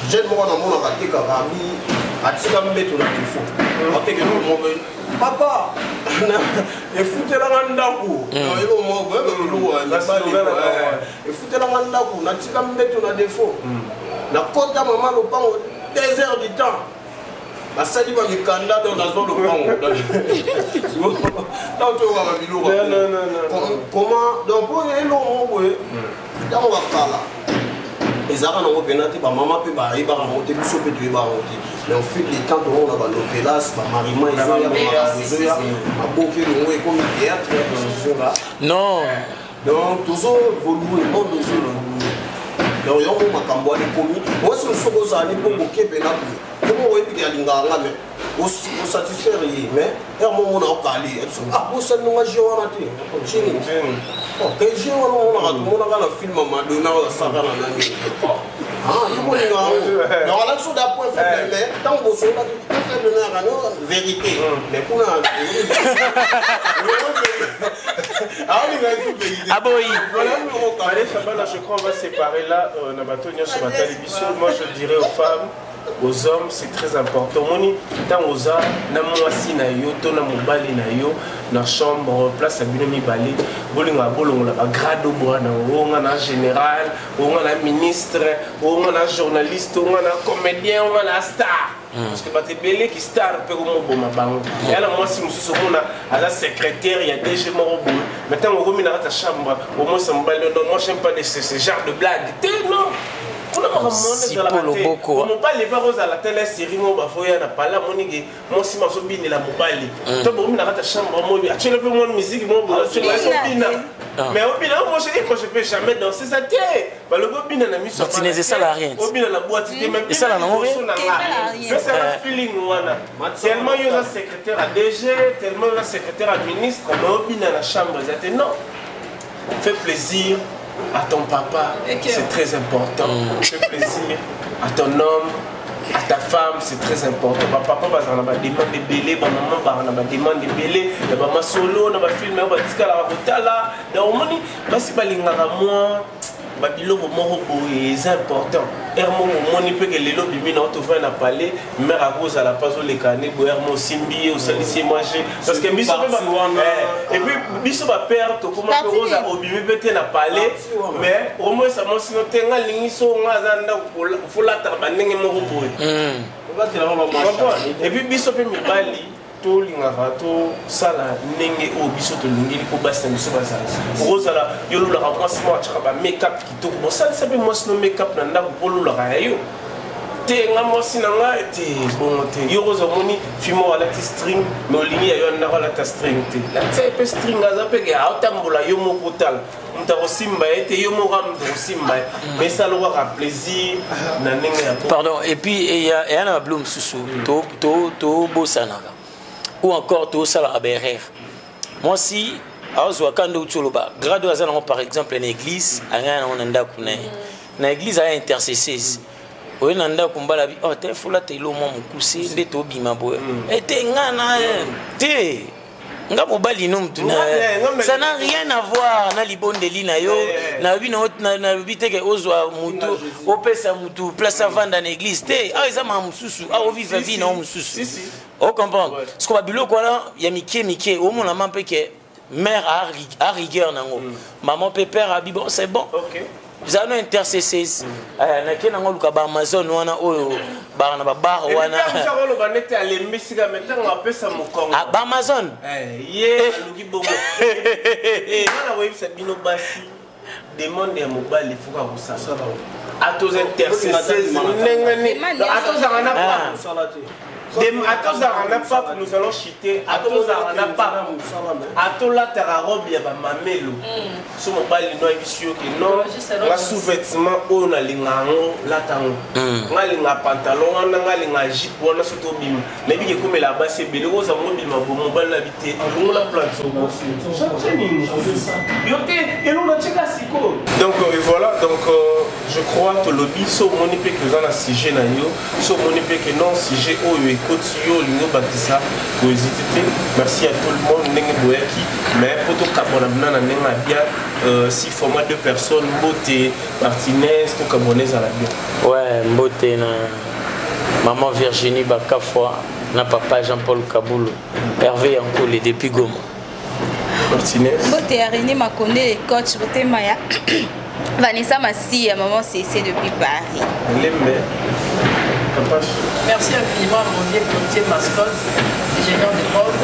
Jeune moko namonaka atekaka abi atika mbeto na defo, atekela moko, papa efutelanga ndako, eloko moko eloko ya mibali, efutelanga ndako, natika mbeto na defo, nakota mama lopango 2 heures du temps, basali bamikanda, donc nazwa lopango. Ntango toyokaka biloko comment, donc po eloko moko boye, ntango bakala ezalaka nango mpena te, bamama mpe bayebaka yango te, biso mpe toyebaka yango te, mais au fil du temps tomona banovelas, bamarima ezoya, bamakambo ezoya, maboki elongo ekomi théâtre, excusez. Non. Donc tozo évolue, monde ozo évolue. Donc yango makambo wana ekomi. Mwasi mosusu kozala ni mpo boke mpena boye, mpo oyebi ke alingaka nga, mais osatisfaire ye, mais heure moko mona okali, ah, bosali nonga jeu wana te, jini ke jeu wana omonaka, tomonaka na film ya Madonna oyo asaka na nani. Ah, ye molinga yango, donc alaki so da point faible, mais ntango bosololaki point faible na yaka no vérité, mais kuna Aboyi. Allez, Chabana, je crois on va séparer là, na bato nyonso batali biso. Moi, je dirais aux femmes, aux hommes, c'est très important. Omoni, ntango oza na mwasi na yo to na mobali na yo na chambre, place ya bino mibale, bolingaka bolongola bagrade obwana, onga na général, onga na ministre, onga na journaliste, onga na comédien, onga na star, parce que bato ebele ki star mpe komoboma bango. Ya na mwasi mosusu omona aza secrétaire ya DG moko boye, mais ntango okomi na kati ya chambre, omwasa mobali: non, moi j'aime pas de ce genre de blague te, non. Kuna makambo wana ezalaka Sipo te. loboko. Mobali epa kozala tele série moko, bafoya na pala, amoniki mwasi mazobinela mobali, to bokomi na kati ya chambre, mobi atiele mpe mwa musique moko boye, atiele azobina, mais obina, moi je peux jamais danser ça te. Balobi obina na miso ya Martinez, bana te, esala rien. obina na boîte te, mais Esala nango rien. liboso na nga. Esala rien. Pesaka feeling wana. Tellement yo oza secrétaire à DG, tellement oza secrétaire à ministre, mais obina na chambre eza te, non. Fais plaisir à ton papa, c'est très important. Fais plaisir à ton homme, à ta femme, c'est très important. Bapapa bazala na bademande ebele, bamama bazala na bademande ebele, na bamasolo, na bafilme oyo batikalaka kotala. Donc omoni basi balingaka mwa babiloko moko boye, eza important. Heure moko omoni mpe ke lelo obimi na otovai na palais, mare akozala mpe azoleka ne boye, heure mo osimbi ye, osalisi ye mwa je, parce que biso mpe Parti wana. Et puis biso bapère tokoma mpe Parti oza nini? obimi mpe te na palais, Parti wana. mais omoyesa mwasi no te, nga alingi so nga aza ndako, folataka bandenge moko boye. Comprends? Et puis biso mpe mibali tolingaka tosala ndenge oyo biso tolingeli mpo basi na biso bazala. Okozala yo olulaka mwasi moko atiaka bamakeup kitoko, bosalisa mpe mwasi no makeup na ndako mpo olulaka ya yo. Te, nga mwasi na nga te, bongo te. Yo koza omoni fille moko alati string, mais olingi ya yo ndako alata string te. Latisa ye mpe string, aza mpe ke aotambola yo moko otala. Moto akosimba ye te, yo moko moto akosimba ye. Mais esala kaka plaisir na ndenge ya Pardon, et puis eya na babilo mosusu tobosanaka ou encore tosalaka baerreur. Mwasi azwaka nde outi oloba grade oyo aza nango, par exemple na église, angai nango na ndako na ye. Na église aya intercesseuse, oye na ndako mbala bi oh te, fola te, elo mwa mokuse nde tobima boye ete nga na te, nga mobali no mutu na ça n'a rien à voir na libondeli na yo. Nalobi nalobi te ke ozwa mutu, opesa mutu place avanda na église te. Awa eza makambo mosusu, awa ovivre vie na yo mosusu, ocomprendre? Parce que babiloko wana ya mike mike, omonama mpe ke mère a rigueur nango, maman mpe père abi bon, c'est bon, zala no intercesseuse. Nake nango luka baamazone wana oyo baka na babar wana. Oloba neti alembisika, me ntango apesa mokongo. Baamazone. Ye aluki bongo. Nga na koyebisa bino basi, demande ya mobali efuka kosala atoza intercesseuse ndenge nini, atozaka na pape, atozalaka na pape, nous allons chuter. Atozalaka na pape, atolataka robe ya bamamelo. So mobali no ayebisi yo ke non, nga sous-vêtement oyo nalinga yango, lata yango, nga alinga pantalon wana, nga alinga jupe wana, so tobima. Nayebi ke ekomela basi ebele, koza mobima bo mobali na bi te, longola plante yo te, elongo natika sikoyo. Donc voilà, donc je crois tolobi. So omoni mpe ke oza na sujet na yo, so omoni mpe ke non, sujet oyo ekoti yo, olingi obakisa, kohésite te. Merci à tout le monde ndenge boyaki, mais po tokabwana bina na ndenge ya bien, si format deux personnes, mbote Martinez, tokabwana ezala bien. Ouais, mbote na maman Virginie Bakafwa na papa Jean-Paul Kabulu, Hervé Yankole depuis Goma. Martinez. Mbote ya René Makonde, le coach Motema ya Vanessa Massia, maman CC depuis Paris. Lembe Kapash. Merci infiniment à mon vieux Gauthier Mascotte, ingénieur de rock,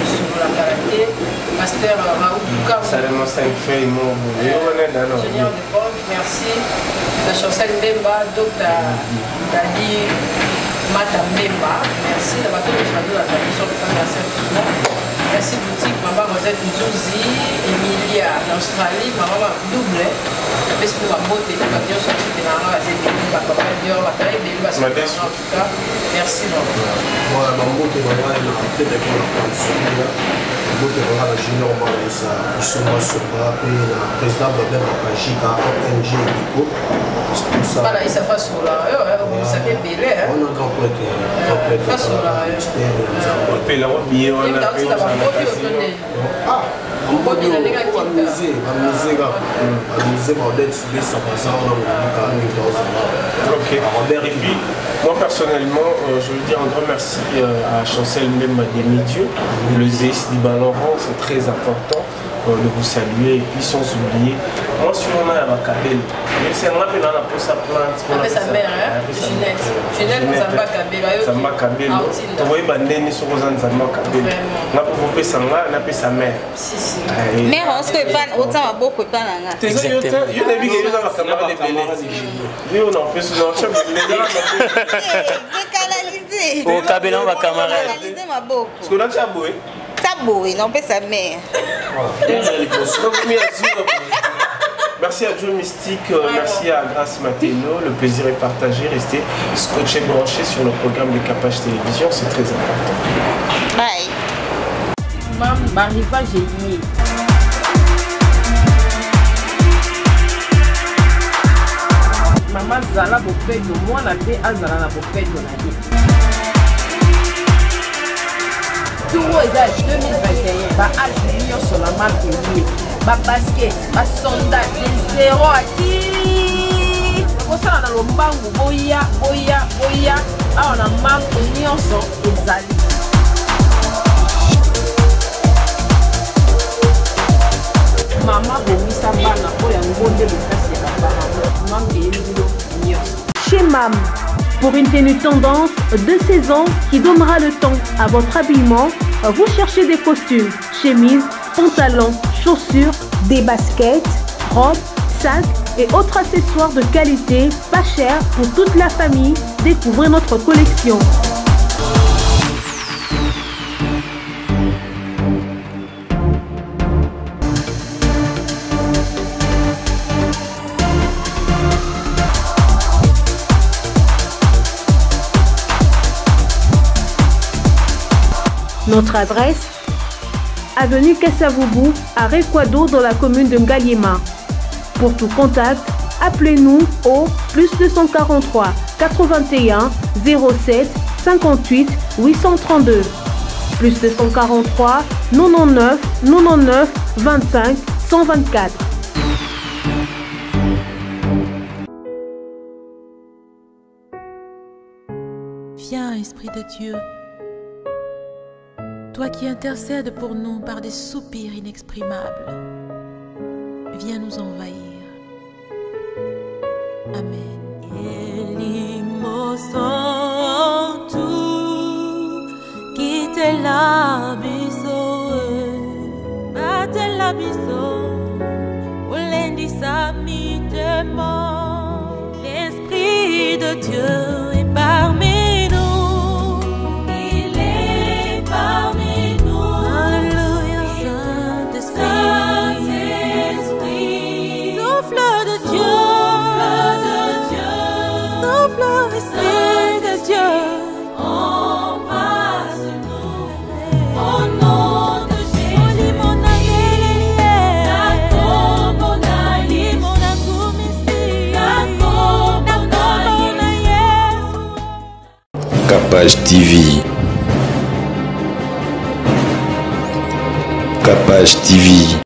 sur la karaté, pasteur Raoul Bouka. Salema 5 feuilles, mon Ingénieur de rock, merci. La Chancel Mbemba, Dr. Dadi Mata Mbemba, merci. La bateau de Chado, la tradition, merci infiniment. Merci boutique, maman Rosette Nzouzi, Emilia d'Australie, maman double. Napesi mpe bambote te, bato nyonso basotenaka nga, baza ebele, bapapa Dior, bato ebele basotenaka. En tout cas, merci vraiment. Bambote na ngai na fete mpona konsolia, mbote na ngai na Junior Malesa Bisombasomba mpe na président Babin Bakajika, ONG Ediko. Bana isa fasola obimisa mpe ebele. Wana grand prêtre, grand prêtre mystère ya Nzambe. Opelango biye wana mpe. Bamusée, bamusée kaka, bamusée baodete besa baza wana mokoka mingi ozala. Ok. Robert. Et puis, moi personnellement, je veux dire un grand merci à Chancel Mbemba Demidieu, le Zéis du Laurent, c'est très important de vous saluer. Et puis, sans oublier, moi, sur mon âme, à Kabel, même si on a appelé la sa plante, Apesa mère, hein, Ginette. Ginette Nzamba Kabelo, ayoki. Nzamba Kabelo. Aotinda. Toboyi bandeni soko oza Nzamba Kabelo. Vraiment. Nga po kopesa nga, napesa mère. Si, si. Mère, on se fait autant maboko epa na nga. Exactement. Yo nayebi ke yo oza bacamarade ebele. Yo na opesi na otya Décanaliser. Okabela ngo bacamarade. Décanaliser maboko. Parce que natya boye. Ta boye, napesa mère. Merci à Joe Mystique, merci à Grâce Mateno. Le plaisir est partagé. Restez scotché, branché sur le programme de Capage Télévision, c'est très important. Bye. Barivage eye. Mama zala bopeto, mwana mpe azala na bopeto na ye. Turo eza ya 2021, baage nyonso na marke ye, babasket, basandale de 0 ati kosala na lombangu. Boya, boya, boya awa na marke nyonso ezali. Mama bongisa bana oyo, yango nde lokasi ya baparent. Mama eyebi bino nyonso. Chez MAM, pour une tenue tendance de saison qui donnera le ton à votre habillement, vous cherchez des costumes, chemises, pantalons, chaussures, des baskets, robes, sacs et autres accessoires de qualité, pas cher pour toute la famille. Découvrez notre collection. Notre adresse Avenue Kassavoubou, à Rekwado dans la commune de Ngaliema. Pour tout contact, appelez-nous au plus 243 81 07 58 832. Plus 243 99 99 25 124. Viens, Esprit de Dieu, toi qui intercèdes pour nous par des soupirs inexprimables, viens nous envahir. Amen. L'Esprit de Dieu est parmi nous. Il est parmi nous. Alléluia. Saint-Esprit. Saint-Esprit. Souffle de Dieu. Souffle de Dieu. Souffle, Esprit de Dieu. Embrasse-nous. Au nom de Jésus. Capage TV. Capage TV.